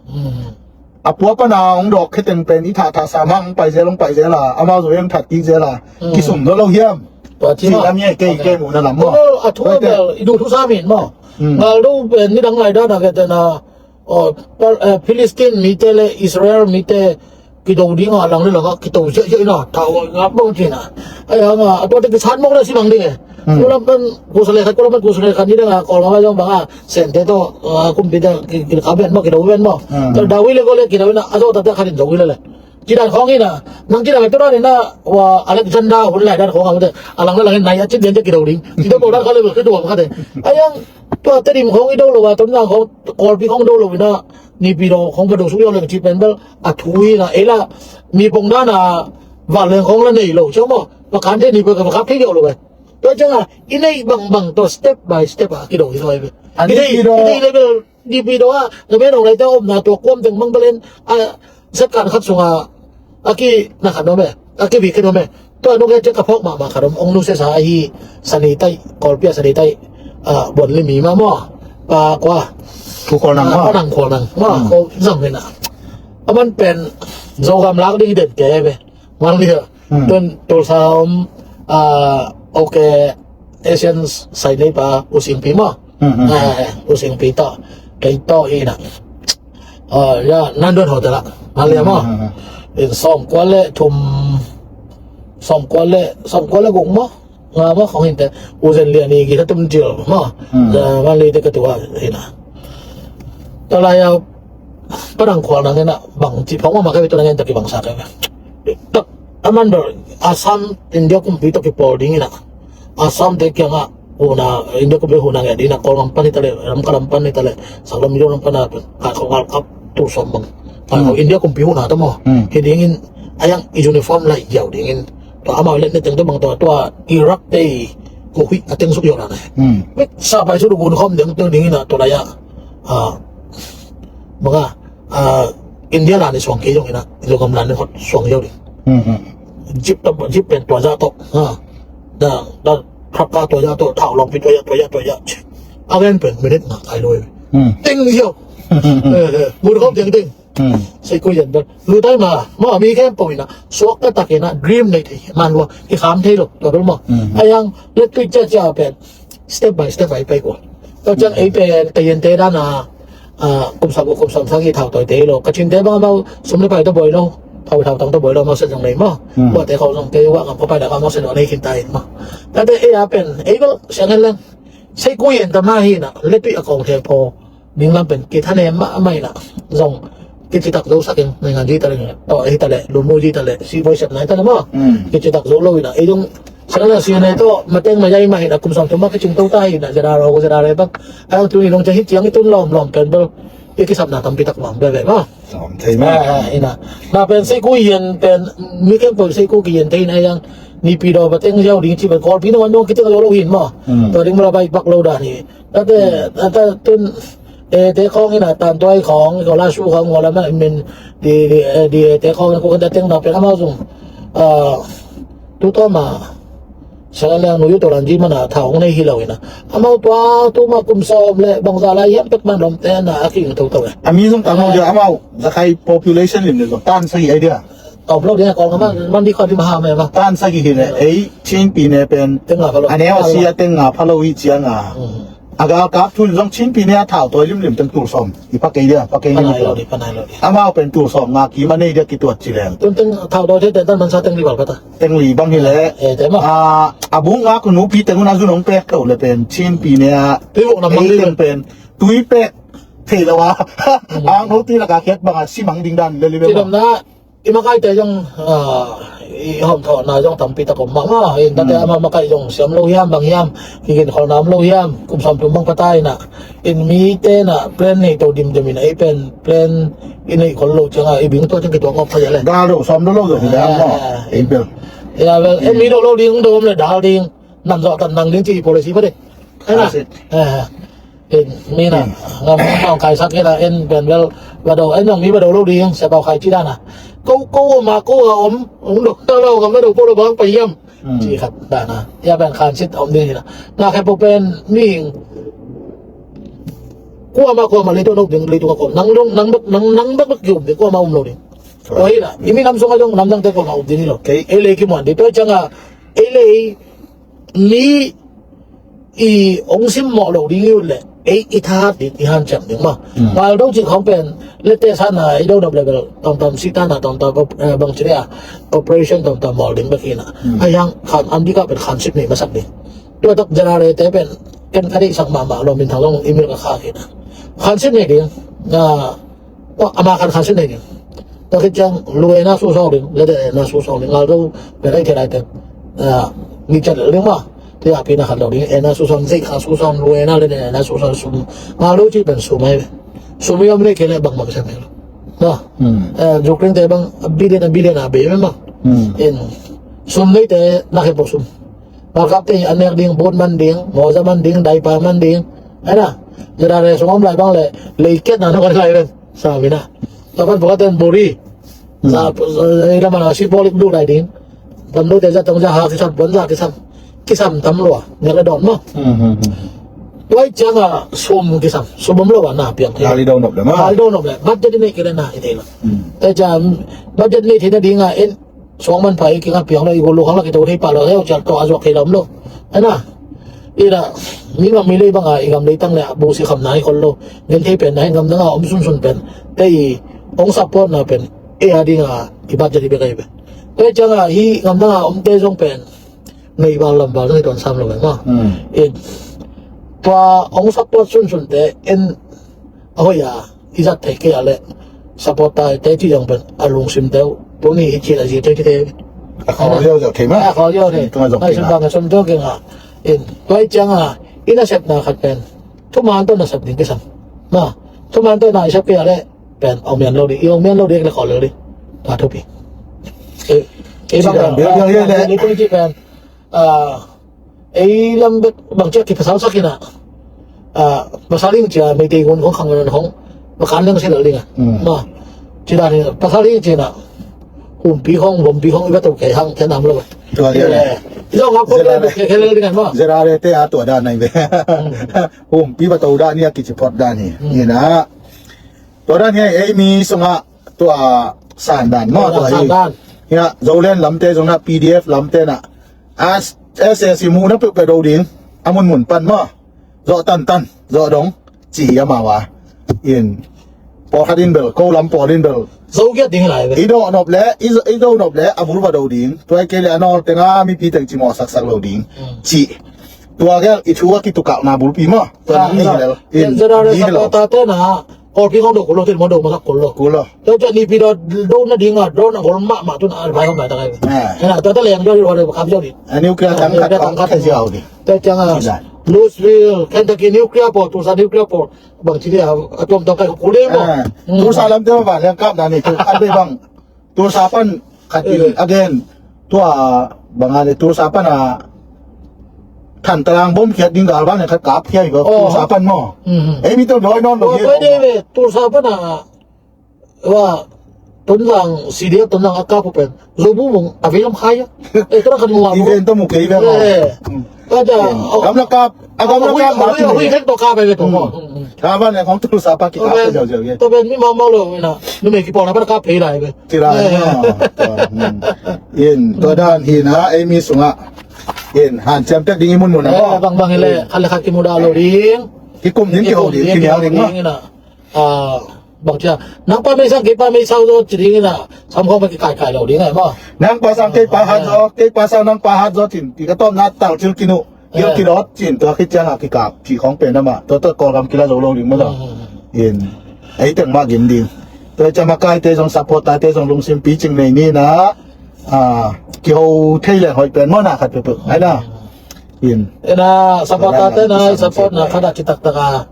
A pua pana hong dawk kheteng pen i thahthah sam hang hong pai zel hong pai zel a amau zo heng that kik zel a kisum zaw lo hiam. Tua ci maw. Cih lam hi kei kei muhna lam maw. A thu bel i duh thu sam in maw. Ngal do pen nidang lai dana khetena Aw, Philistine mite le Israel mite kido ding a lang le lang a kito ziahziah ina, thau ngap bang cina. Ai hang a, a tuate kisat mawk le si bang ding e. Kulam pan kusale khat, kulam pan kusale khat ni dang a, kol ngam a zong bang a, sente to, kumpi dang kikaben maw, kido ben maw. Dawi le ko le kido ina, a zo tate khat in zo ina le. Ci dan khawng ina, nang ci dan tua dan ina, wa Alexander hun lai dan khawng a mute, a lang le lang in nai a cin dian ci kido ding. Ci dan ko dan kha le bel kido kha te. Ai hang, tua Tedim khawng i do lo wa, Tonzang khawng, Kawlpi khawng do lo ina, Naypyidaw khawng va do suk yau leng ci pen bel, a thu ina, ei la, mi pong dan a, vanleng khawng la nei lo, ciang maw, va kan te ni pen ka va kap thei yau lo pen. Tua ciang a, i nei bangbang tua step by step a kido hi tua hi pen. I nei, i nei le bel, Naypyidaw a, na ben ong lai te om na tua kuam teng mang belen, a, set kan khat sung a, a ki na khat om e, a ki bi khat om e. Tua nung e cek a phawk mahmah khat om, ong nu sesa ahi Sani tai, Kawlpi a Sani tai, a, bon li mi ma maw. Pa kua. Thu Khual Nang maw. Pa Nang Khual Nang maw, ko zang hina. A man pen, Zogam lak ding den ke be. Mang lia. Tun Tulsa om, a, ok, Asian sai nei pa, U Sing Pi maw. A, U Sing Pi to. Kei to hi na. A, ya, Nan Don Hotel a. Mang lia maw. In sawm kua le thum, sawm kua le, sawm kua le guk maw. Nga maw khong hin te. U Zen lia ni gi ta tum jil maw. Mang lia te ka tua hi na. Tua lai a, Pa Nang Khual Nang ina, bang ci phawk mahmah ka ve tua nang en ta kibang sa ka ve. Tak, a man bel, Assam, India kumpi to kipawl ding ina. Assam te kiang a, huna, India kumpi huna nge ding ina, Kawlgam pan hi ta le, Lamka lam pan hi ta le, Saklam Mizo lam pan a, ka khong ngal kap, Tulsom bang. Ka khong India kumpi huna ta maw. Hi ding in, a yang i uniform lai yau ding in. Tua amau let ne teng tua bang tua, tua Iraq te, ko hui a teng suk yau na ne. Wek sa pai su du gun khom ding teng ding ina, tua lai a. A, bang a, a, India lan i suang kei zong ina, Zogam lan i hot suang yau ding. Jeep tam, jeep pen tua za to. Ha. Da, da, truck ka tua za to, thau long pi tua ya, tua ya, tua ya. A gen pen minute nga kai lo. Teng yau. Eh, eh, gun khom ding teng. Sei kui yen pen. Lu tai ma, ma mi khempeuh ina. Suak ka tak ina, dream nei thei. Man lua, kikham thei lo, tua dul ma. A yang, let kui cia cia pen. Step by step a i pai kua. Tua ciang ei pen, ka yen te dan a, a, kum sam, kum sam sang i thau toi te lo. Ka cin te bang mau, sum le pai to boi lo. Thau, thau tang to boi lo, mau sen zong nei ma. Kua te khau zong te, wa ngam ko pai da ka mau sen zong nei khin ta in ma. Tate ei a pen, ei bel, siang en leng. Sei kui yen ta ma hi na, let kui a kong te po. Ding lam pen kithanem mahmah ina zong kicitak zo sak in, naingan zi ta le, tawh hi ta le, lumu zi ta le, si voi sep nai ta le maw. Kicitak zo lo ina, ei zong sangla si ne tawh mateng ma yai mah ina, kum sawm thum mah kicing to ta ina, zera ro, zera re bak. Ai ang tu ni nong ca hit ciang i tun lawm lawm pen bel i kisapna tampi tak mah om veve maw. Ina na pen seiku yen pen mi keng poi seiku kiyen te ina, ei ang Naypyidaw pateng ziau ding ci pen Kawlpi na wan dong kitek zo lo hin maw. Tua ding mala bai pak lo dan hi. Tate, tate tun, eh, te khawng ina, tan tuai khawng, ko la su khawng, ko la ma min, di, di, eh, di, eh, te khawng ina, ko kan ta teng na pen amau zong, ah, tu tawh ma, sa la leng nu yu to lan ji mana, thau hong nei hi lo ina. Amau tua, tu ma kum sawm le, bangza lai hiam pek man lom te na, a king to to eh. A mi zong tam lo dia, amau, za khai population lim le zong, tan sa hi ai dia. Tawp lo dia, kawng man, man di kawng di ma ha me ma. Tan sa hi hi le, ei, Chin pi ne pen, teng nga pha lo. A neu a si a teng nga pha lo hi ciang a. A galkap thu zong Chin pi ne a thau tawi limlim teng tul sawm. I pha kei dia, pha kei ni. Panai lo di, panai lo di. Amau pen tul sawm nga ki ma nei dia kituat ci leng. Tun teng thau tawi te teng tan man sa teng li bal pata. Teng li bang hi le. Eh, te ma. A, a bu nga ku nu pi teng un a zu nong pek to le pen Chin pi ne a. Tui wok nam mang li teng pen. Tui pek. Thei lo a. Ang no tui la ka khet bang a si mang ding dan le li be. Ci dam na. I makaite zong, ah, i hawmthawhna zong tampi tak om mahmah. In tate ama makai zong siam lo hiam, bang hiam, kiginkholhna om lo hiam, kum sawm tum bang pata ina. In mite na plan nei to dimdim ina, ei pen plan i neih khol lo cianga, i bing tua ciang kituak ngawp thei a le. Gal lo, sawm lo lo zong hi dam maw. Ei bel. Ya bel, en mi do lo ding, do om le dal ding, nam zawh tan nang ding ci i policy pa de. Ena. Asit. Eh. In, mi na, ngam ngam kaisak hi la, en pen bel, va do, en zong mi va do lo ding, sia pau khai ci dana. Ko, ko ma, ko a om, ong do, ta lo, ngam va do, ko lo bang pa hiam. Ci khat dana. Ya pen khan sit om ding hi la. Nga khe po pen, mi, ko ma, ko ma, leitung, nok ding, leitung a ko. Nang dong, nang bek, nang, nang bek, bek, yum ding, ko ma om lo ding. Ko hi la, i mi nam sung a dong, nam dang te ko ma om ding hi lo. Ei lei ki muan ding, to cianga, ei lei, mi i ong sim mawh lo ding i ut leh, Ei i thahat ding, i hanciam ding maw. Ngal do cih khawng pen lete sana i do nop level tomtom, sitana tomtom, eh, bang ci dia, operation tomtom mawl ding bek hi na. A hiang khan an dikah pen khansit nei masak ding. Tua tak general te pen ken ka deihsak mahmah lo, min thang long email ka khak hi na. Khansit nei ding. Ama khan khansit nei ding. Tua khit ciang lu ena susawng ding, lete ena susawng ding, ngal do pen ei thei lai te. Ni ciat lel ding maw. Tua pi na khan lo ding, ena susawng, zei kha susawng, lu ena lete ena susawng, sum. Ngal do cih pen sum ai ve. Sum i om nei kei le bang bang sem lo. Maw. Ukraine te bang billion a billion a bei maw. In sum nei te na khe po sum. Palkap te a nek ding, boot man ding, moza man ding, daipa man ding. Ai na, zera le sung om lai bang le, lei kiat na no kan lai ren. Sa mina. Tapan pokaten bori. Sa, ei lama na si bolik du lai ding. Tam do te za tong za ha kisam, bon za kisam. Kisam tam lua, nek le don maw. Tuai ciang a sum kisam, sum om lo a na piang. Ngal i do nop le maw. Ngal i do nop le, budget i nei kei le na i thei lo. Tuai ciang budget nei thei na ding a en, suang man pha i kinga piang lo, i gol lo khang la kito thei pa lo, heu cial to a zuak thei lo om lo. Ai na, i la, mi bang mi lei bang a, i gam lei tang le a, bu si kham na i khol lo. Gen thei pen na, i gam dang a om sunsun pen. Te i, ong support na pen. E a ding a, i budget i bek a i pen. Te ciang a, hi gam dang a om te zong pen. Nei val lam val zong i ton sam lo pen ma. I, tua ong support sunsun te, en, a hoi a. I zat thei kei a le support ta te ci zong pen a lungsim teu tuni i ci a zi te ci te. A khawl ziau ziau thei ma. A khawl ziau thei. Tua zong ai thei sun ma. Bang a sun teu kei nga. In tua i ciang a i na sep na khat pen thuman tawh na sep ding kisam. Ma thuman tawh na i sep kei a le pen ong mian lo ding, i ong mian lo ding le khawl lo ding. Tua thupi. Ei bang a biang biang le pen. Ei lam bek bang ciah kiphasalsak in ah, pasal ding cia Meitei gun khong khang gun khong makan leng si lel ding ah. Ma ci dan in pasal ding cia na humpi khong bompi khong i va to kei hang thian nam lo. Tua dia le. I zong ngap khong leng kei kei lel ding ah ma. Zerale te a tua dan nai ve. Humpi va to dan ni a kici phot dan hi. Ni na. Tua dan hi ei mi sungah tua sandan maw tua hi. Sandan. Hia Zoland lamte zong na P D F lamte na. A S S C muhna peuhpeuh do ding a munmun pan maw. Zawh tantan zawh dong ci hi amau a. In pawlkhat in bel ko lam pawl in bel. Zo giat ding lai ve. I do nop le i do nop le a bul va do ding. Tuai kei le a nawl tenga mipi teng ci mawh saksak lo ding. Ci. Tua gel i thu a kitukakna bulpi maw. Tua ni hi lel. In zerale sapota te na. Kawlpi kong do kul lo, tin mo do masak kul lo. Kul lo. Tua cia nipi do do na ding a do na gol mahmah tun a vai hong bai ta kai. Ena tua ta leng do lo kam zo di. A nuclear tang khat khat ziau di. Tua cia nga Louisville, Kentucky nuclear port, Tulsa nuclear port. Bang ci di a tuam tong kai kul di mo. Tulsa lam te ma ba leng kap na ni tu a be bang. Tulsa pan khat in again tua banga le Tulsa pan a than talang bom khiat ding gal bang le khat kap khiat ko Tulsa pan mo. Ei mi to doi non lo. Tulsa pan a wa Tonzang C D F Tonzang a kap pen zo bu mung a vei lam khai a. Ei to kan mu a. Event to mu kei ve. Kada gam la kap. Agam na kap ma. Hui kek to kap ai ve to. Kap ban ne kong Tulsa pa ki kap ziau ziau ye. To ben mi mau mau lo na. Nu me ki pawlna pan kap phei lai ve. Ci lai na. In tua dan hi na ei mi sungah. In hanciam tek ding i munmun na. Bang bang hi le khat le khat kimudah lo ding. Kikum ding kiho ding kinial ding na. Bang cia nang pa meisang kei pa meisau zo ci ding ina. Sam khong pa kikaikai lo ding ai maw. Nang pa sang kei pa hat zo, kei pa sang nang pa hat zo cin. Kika tom na tal cil kinu. Gil kilawt cin tua khit ciang a kikap cih khawng pen amah tua tua Kawlgam kila zo lo ding maw tua. In ei teng mah gim ding. Tua i cam a kaite zong support tate zong lungsim picing nei ni na. Kiho thei leng hoih pen maw na khat peuhpeuh ai na. In ena support tate na i support na khat a citaktak a.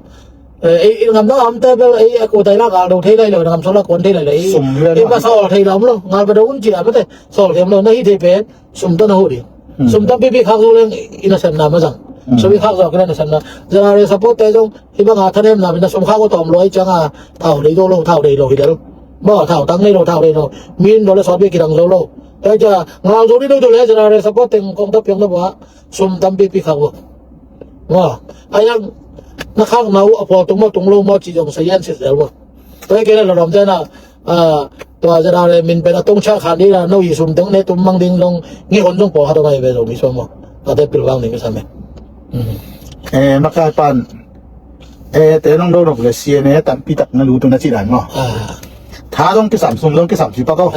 Ei ngam na amte bel ei a kutai la ngal do thei lai lo, ngam sol a kuan thei lai lo. Ei pa sawl thei lo om lo, ngal pa do un ci a mate sawl thei om lo na hi thei pen. Sum tawh na huh ding. Sum tampipi khak zo leng i nasepna ma zang. Sum i khak zo a kina nasepna. Zerale support te zong hi banga thanemna pen na sum khak uh tawm lo ai cianga thau dei zo lo, thau dei lo hi del. Maw thau tang nei lo, thau dei lo. Min lo le sawt bia kidang zo lo. Ai cia ngal zo dei lo le zerale support teng kong ta piang lo ba sum tampipi khak uh. Maw ai ang na khak na uh a pawl tung maw tung lo maw ci zong sa yan sit zel maw. Tua hi kei le lawlawm te na tua zera le min pen a tong chak khan ding la no i sum teng ne tum mang ding zong ngi hon zong pawl khat a ngai ve zo mi suam maw. Tua te pilvang ding mi sam e. Makai pan E te nong do nop le C N A tampi tak na lut uh na ci dan maw. Tha zong kisam, sum zong kisam ci pak aw.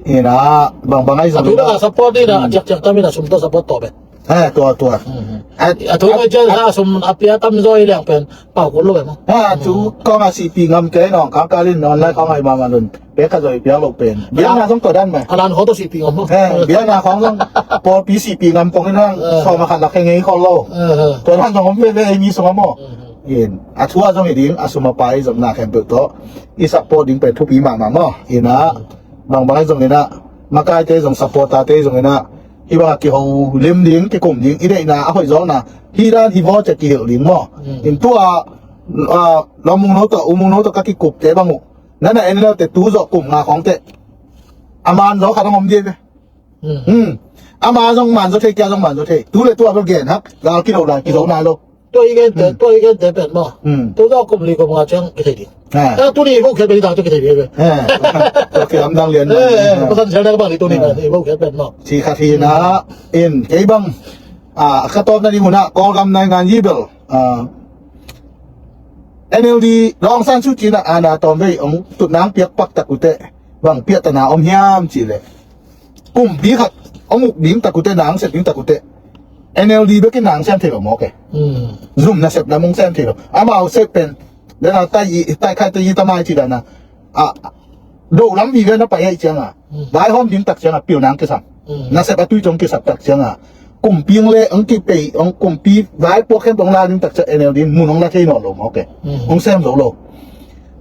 Ina bangbang ai zong ina support ina ciakciak tam ina sum tawh support tawh pen. Tua tua. A thu mai cian sa sum a pia tam zaw i liang pen pau kul lo pen maw. Thu kong a sihpih ngam kei nong kang kalin non lai kong ai mama nun. Pek khat zong i piak loh pen biakna zong tua dan mah. A lan khawng tawh sihpih ngam maw. Biakna khawng zong pawlpi sihpih ngam pong in hang sawm a khat lak heng ei khol lo. Tua dan zong om veve ei mi sung a maw. In a thu a zong hi ding a sum a pai zong na khempeuh tawh i support ding pen thupi mahmah maw. Ina bangbang zong ina makaite zong supporter te zong ina hih bang a kiho lem ding kikum ding i deihna a hoih zawkna hih dan hih vawt ciah kihilh ding maw. In tua lawmung no tawh umung no tawh ka kikupte bang uh na na en leute tu zawh kum nga khawngte a man zaw khat hong om dih ve. Ama zong man zaw thei kia zong man zaw thei tu le tu a bel gen hak gal kido lai kizo nai lo. Tua i gente tua i gente pen maw. Tu zawh kum li kum nga ciang kithei ding. Tuni i vohkhiat pen i dang ciang kithei ding ve. Tua kilamdang lian maw. Pasan sial na ka bang li tuni pen i vohkhiat pen maw. Ci khat hi na in kei bang ka tawpna ding hun ah Kawlgam naingan yi bel NLD Daw Aung San Suu Kyi na ana tawmvei ong tutnang piak pak tak ute bang piahtana om hiam cih leh kumpi khat ong uk ding tak ute na ong sep ding tak ute NLD bekin na ong sem thei lo mawk e. Zum nasep lam ong sem thei lo amau sep pen dana tai i tai khai tai i tamai cih dana a do lam vive na pai aih cianga vaihawm ding tak cianga pilna ong kisam nasep a tui cong kisap tak cianga kumpi ong le ong kipei ong kumpi vaipuak khem ong la ding tak cianga NLD mun ong la thei nawn lo mawk e. Ong sem zo lo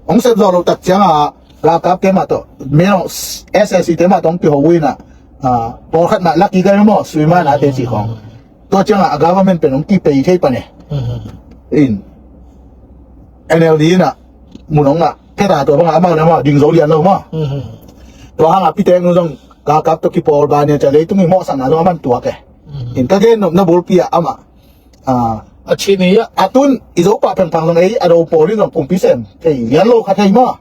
ong sem zo lo tak cianga galkap keimah tawh meno SSC keimah tawh ong kiho uh inah pawlkhat mah laki kai maw sui mah nate cih khawng tua ciangah a government pen ong kipei thei pan e. In NLD inah mun ong ah kheta tua bangah amau le amau ding zo lian lo maw. Tua hangah pitek nu zong galkap tawh kipawl ba nia cia leitung i mawhsakna zong a man tuak e. In ka gen nopna bulpi ah amah a tun i zopah phengphang zong ei a do pawl in zong kumpi sem thei lian lo kha thei maw.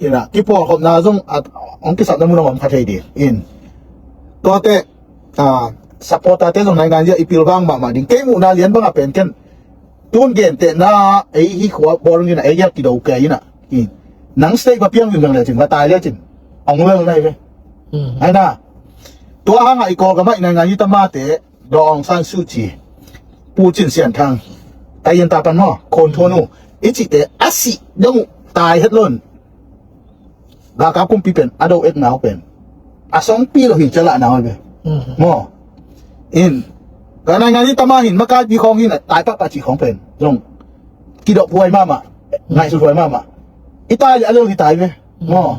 Ina kipawlkhopna zong ong kisapna mun a om kha thei ding in tuate supporter te zong naingan zia i pilvang mahmah ding kei muhna lian bangah pen ken tun gentehna ei hi khua bawl ringina ei giat kido kei ina in nang state va piang zin zang lecin va tai lecin ong lel nai ve. Aina tua hangah i Kawlgamah i naingan i tamate Daw Aung San Suu Kyi, Pu Cin Sian Thang, Kayin Tapan maw, Khon Thuan uh i cihte a sih dong uh tai het lon galkap kumpi pen a do et nau pen a songpi lo hin cialah nau ve maw. In ka naingan i tama hin makaipi khawng hin a tai pahpah cih khawng pen zong kidawh puai mahmah ngaihsut huai mahmah i tai le a lel hi tai ve maw.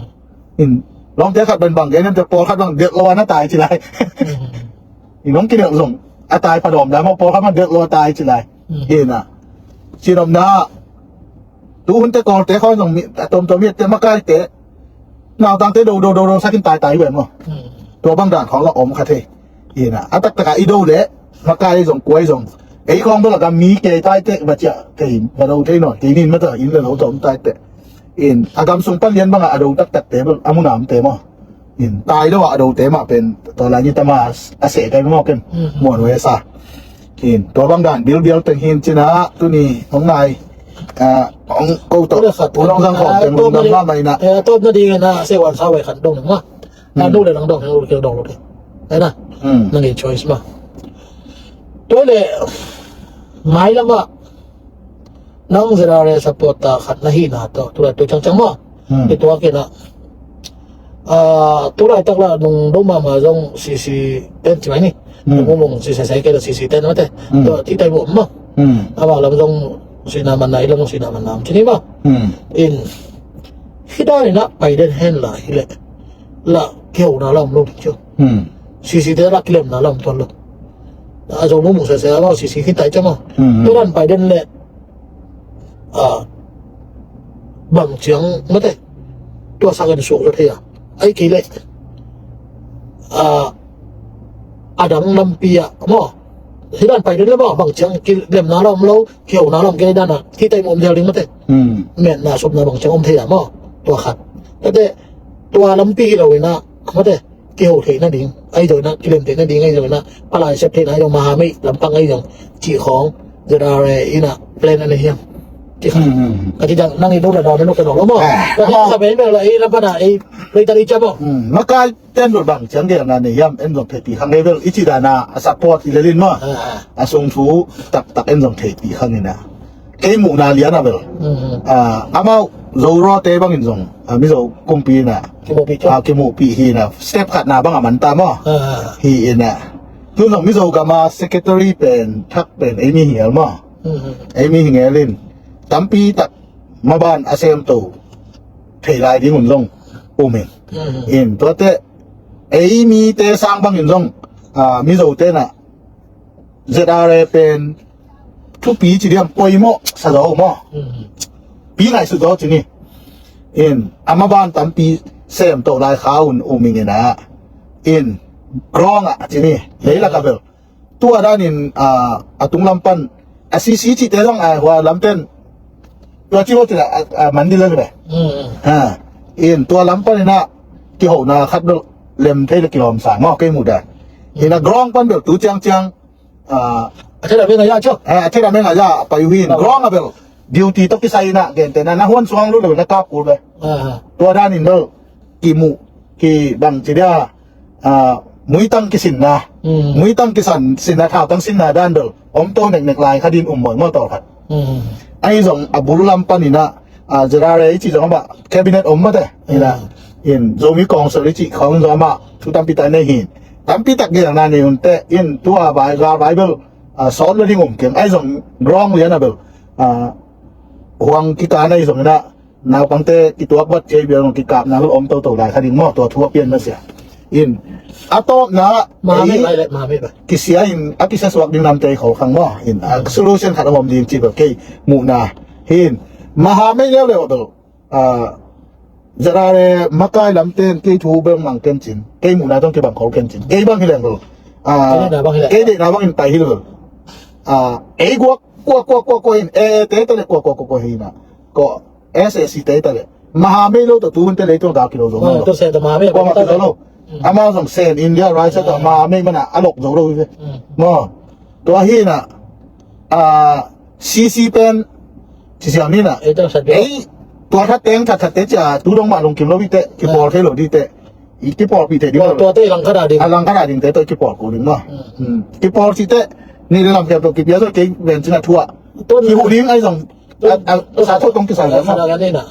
In lawmte khat ban bang gen nemte pawl khat bang delh lo a na tai ci lai. I nong kidelh zong a tai padawm lai maw pawl khat bang delh lo a tai ci lai. Ina cinopna tuhunte kawlte khawi zong a tomtom miatte makaite nautangte do do do do sakin tai tai ven maw. Tua bang dan khawng la om kha thei. Ina a taktakah i do leh makai zong kuai zong ei khawng bel a gam mi kei tai teh va ciah kei va do thei nawn kei nin mata in le lo tawm tai teh. In a gam sung pan lian bangah a do taktakte bel a munamte maw. In tai do a do te mah pen tua lai ni tama a seh kai maw ken muan we sa. In tua bang dan bilbial teng hin cina tuni hong nai hong ko to unong zang khawm teng lungdam mah mai na. Tawpna ding ina sewan sa wai khan dong nang ma. Nang dong le nang dong nang dong dong lo de. Ai na nang in choice ma. Tua le mai lama nang zera re supporter khat na hi na to tu lai tu chang chang ma. Tua kina tulaitak la nung do mama zong sisi ten ci mai ni. Mung mung sisi sai kei la sisi ten mate. Tua ti tai bo ma. Ama lam zong sina man na ilam zong sina man na ci ni ma. In hita ni na pai den hen la hile la keu na lam lo ci. Sisi te la kilem na lam tuan lo. A zong mung mung sisi ama sisi hita i cama. Tuan pai den le bang ciang mate tua sang en suak lo thei a ai kei le a dang lampi a maw. Hi dan pai ding le maw bang ciang kilemna la om lo kihauna la om kei dan a hi tai maw om dial ding mate. Metna supna bang ciang om thei a maw tua khat. Tate tua lampi hi lo ina mate kiho theih nading ahi zong ina kilem theih nading ahi zong ina palai sep theihna ahi zong mahamei lampang ahi zong cih khawng zera re ina plan a nei hiam. Ci kha. Hmm, hmm, hmm. Ka ci dang nang i nu la dawn, nu ka dawn lo maw. Ah, ka ci amau sa pen bel la ei lam pana ei play ta i ca maw. Hmm, makai ten bel bang ciang gel na nei hiam, en zong theihpih kha ngei bel i ci dan a a support i lel in maw. Ah, ah. A sung thu taktak en zong theihpih kha ngei na. Kei muhna lian a bel. Hmm, hmm. Ah, amau Zorawte bangin zong, ah, Mizo kumpi na. Kimuhpih ciang. Ah, kimuhpih hi na. Step khat na bang a man ta maw. Ah, ah. Hi in a. Tu zong Mizo gam a secretary pen, thak pen, ei mi hi ngel maw. Hmm, hmm. Ei mi hi ngel in. Tampi tak maban a semto thei lai ding un zong um in. Hmm. In tuate ei mite sang bangin zong, ah, Mizote na Z R A pen thupi ci diam, poimawh sa zaw maw. Hmm. Pi ngaihsut zaw ci ni. In a maban tampi semto lai kha un um in a. In grong a ci ni. Leilak a bel. Tua danin, ah, a tunglam pan, a C C cihte zong a hua lamten. Tua ci hua cila, ah, ah, man dil le. Hmm. Ha. In tua lam pan ina kihona khat bel lem thei le kilawm sang maw, kei muh dan. Ina grong pan bel tu ciangciang, ah, a thei lam e nga ya ciang. Ah, a thei lam e nga ya, pai uh hin. Oh. Grong a bel duty tawh kisai ina gente na, na huan suang lu le na kap kul be. Ah. Tua danin bel kimuh, kibang ci dia, ah, muitang kisinna. Hmm. Muitang kisan, sinna, thautang sinna dan bel om to neknek lai kha din um mawi maw tawlkhat. Hmm. Ahi zong a bul lam pan ina, ah, Z R A i ci zong amah cabinet om mate. Ina, hmm, in Zomi Council i ci khawng zong amah thu tampi tak nei hin. Tampi tak gelna nei un teh, in tua Bi-, Bible, ah, sawt lo ding um keng. Ahi zong grong lian a bel, ah, huang kikana ahi zong ina, naupangte kituak vat kei bial zong kikapna lo om toto lai kha ding maw, tua thu a pian na sia. In a tawpna, mahamei ei, bai le, mahamei bai. Kisia in, a kisia suak ding namte i khol khang maw. In a, hmm, solution khat a om ding ci bel kei muhna. Hin mahamei leuleu a bel, ah, Z R A makai lamten kei thu bel mang kencin. Kei muhna tawh kibang khol kencin. Kei bang hi leng bel, ah, kei deihna bang hi leng, kei deihna bangin tai hi lo bel. Ah, ei guak kua kua kua kua in, eh, te te le kua kua kua kua hi na. Ko S A C te ta le. Mahamei lo to tu hun te le tu ga kilo zo. Oh, to se to mahamei. Ko ma kilo lo. Hmm. Ama zong sen India rai sa to, ah, mahamei mana a lok zo lo ve. Hmm. Mo. Tua hi na, ah, C C pen ci siam ni na. Ei, to sa de. Ei, tua that teng that that te cia tu dong ma lung kim lo bi te, kipawl thei lo di te. I kipawlpih te di. Tua, tua te langkhat a ding. A langkhat a ding te to kipawl ko ding ma. Hmm. Hmm. Kipawl ci te ni le lam kiam to kipia zo kei ven cina thua. Kihu ding ai zong. A, a, a, sa tho tong kisai lam. Sa kan ni na.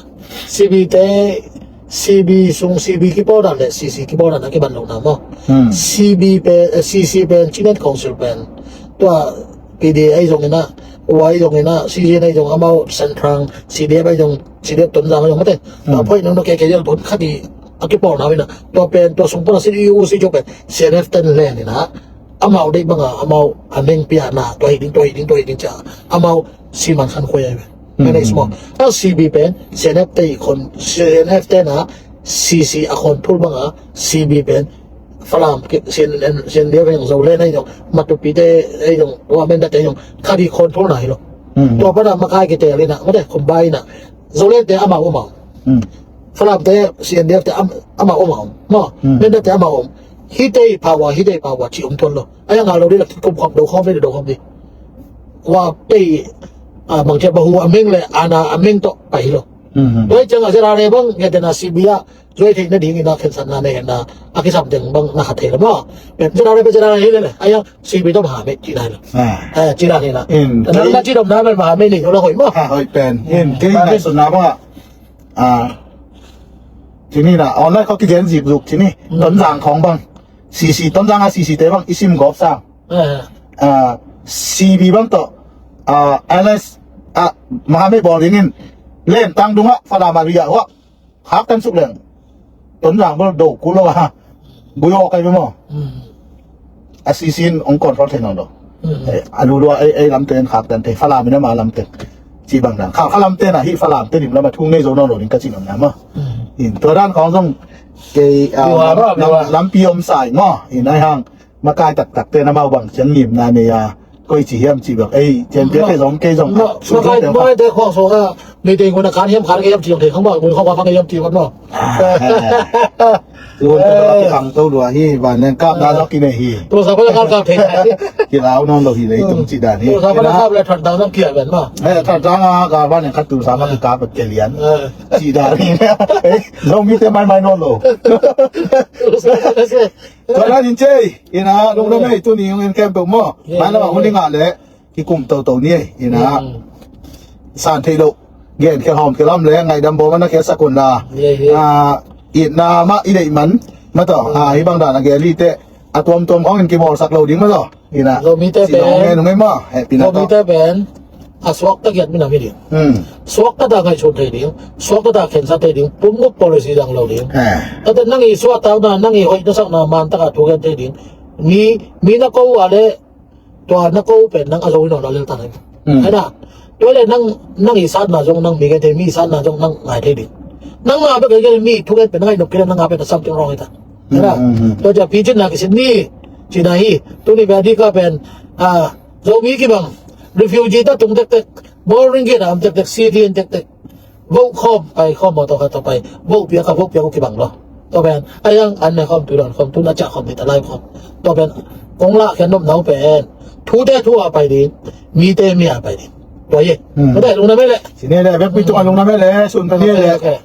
C B te, C B sung C B kipawl dan le C C kipawl dan a kiban lo na mo. Hmm. C B pen, eh, C C pen, Chinland Council pen. Tua P D A ai zong ina, ua ai zong ina, C C ai zong amau Central, C D F ai zong, C D F Tonzang ai zong mate. Tua, hmm, phoih nang no ke ke jel pon khati a kipawl na ina. Tua pen, tua sung pon a sin U C jo pen, C N F ten len ina. Amau deih banga, amau a neng piakna, tua hi ding, tua hi ding, tua hi ding cia. Amau siman khan khuai ai ve. Manage maw. A C B pen, C N F te i khon, C N F te na, C C a khon phul banga, C B pen, Falam, C N F, C N D F ai zong, Zoland ai zong, Matupi te ai zong, tua Mindat te ai zong, khati khon phul na hi lo. Tua pana makai kitel ina, mate, khumbai ina. Zoland te amau amau. Falam te, C N D F te am-, amau amau. Maw, Mindat te amau am. Hite i power, hite i power, ci om tuan lo. Ai a ngah lo dih la, kum khawm, do khawm dih, do khawm dih. Wa pei, a, bang cia bahu a meng le, ana a meng tawh pai lo. Tua hi ciang a Z R A bang, ngetena C B a, zuai theih nading ina khensatna nei na, a kisam teng bang na khat thei lo maw. Pen Z R A, pen Z R A hi le le, ai a C B tawh mahamei ci nai lo. Ah. Eh, ci nai lo. In, na, na ci dom na pen mahamei nei lo hoih maw. Ah, hoih pen. In, kei ngaihsutna bang a, a, ci ni na, online khawng kigen zikzuk ci ni. Tonzang khawng bang. C C, Tonzang a C C te bang, i sim gawp sang. Ah, C B bang tawh, ah, L S, ah, mahamei bawl dingin, len tang dungah, Falam a ria huah, khaktan suk leng. Tonzang bel do kul lo a, gui aw kai bemaw. A C C in ong control thei nawn lo. Eh, a lulua ei, ei lamten khaktan thei, Falam in ama lamten. Ci bang dan. Kha, Falam ten a hi, Falam ten lim lama thung nei zo nawn lo ding ka ci nawn na maw. In, tua dan khawng zong, kei, ah, lam, lampi om sai maw. In ai hang, makai taktak te na mau bang ciang ngimna nei a, koi ci hiam ci bang, ei, cian pia kei zong, kei zong, makai te khawng sung a, Meeting ko na kan hiam, kan hiam, ciang thei khang ba, mun khong ba, kan hiam, ciang no. Tuan ka dawh a kikang to lua hi, van neng kap na dawh kinei hi. Tua sa ko na kan kap thei. Kilau nawn lo hi lei tung ci dan hi. Tua sa ko na kap le that dang nam kia ben ma. Eh, that dang a ka van neng khat tu sa ma kikap ke lian. Ci dan hi. Eh, Zomite maimai nawn lo. Tua sa ko na se. Tua na din cei. Ina, lungdam ei tuni hong en kem peuh maw. Mai lam a hun i ngah leh kikum toto ni ei. Ina, san theih loh gen khia hawm khia lam leh ngaihdam bawm a na khia sak un la. Itna mah i deih man. Mataw, hih bang dan a gen hi teh a tuamtuam khawng in kibawlsak lo ding mataw. Ina, Zomite pen, hehpihna tawh. Zomite pen a suakta giat minam hi ding. Suakta ta ngaihsun thei ding, suakta ta khensat thei ding, pumgup policy dang lo ding. Tate nang i suahtakna, nang i hoih na sakna man taka thugen thei ding. Mi, mi na ko uh a leh tua na ko uh pen nang a zo hi nawn lo lel ta nai. Ena, tua leh nang, nang i satna zong nang mi gen thei, mi i satna zong nang ngai thei ding. Nang nga bek gen mi thugen pen nang ngai nop kei leh nang nga pen a something wrong hi ta. Ena, tua cia picin na kisit ni, cina hi, tuni bia dika pen, a, Zomi kibang, refugee ta tung tektek, bawlring gate a om tektek, city in tektek, vote khawm, pai khawm, mawtaw khat tawh pai, vote piak kha, vote piak uh kibang lo. Tua pen, a yang an ne khawm, tu dan khawm, tu na ciah khawm, ni ta lai khawm. Tua pen, kong lah khian nopna uh pen, thute thu a pai ding, mite mi a pai ding. Tua hi, tua pen lungdam ei leh. Cine leh, vekpi tung a lungdam ei leh, sun pen hi leh.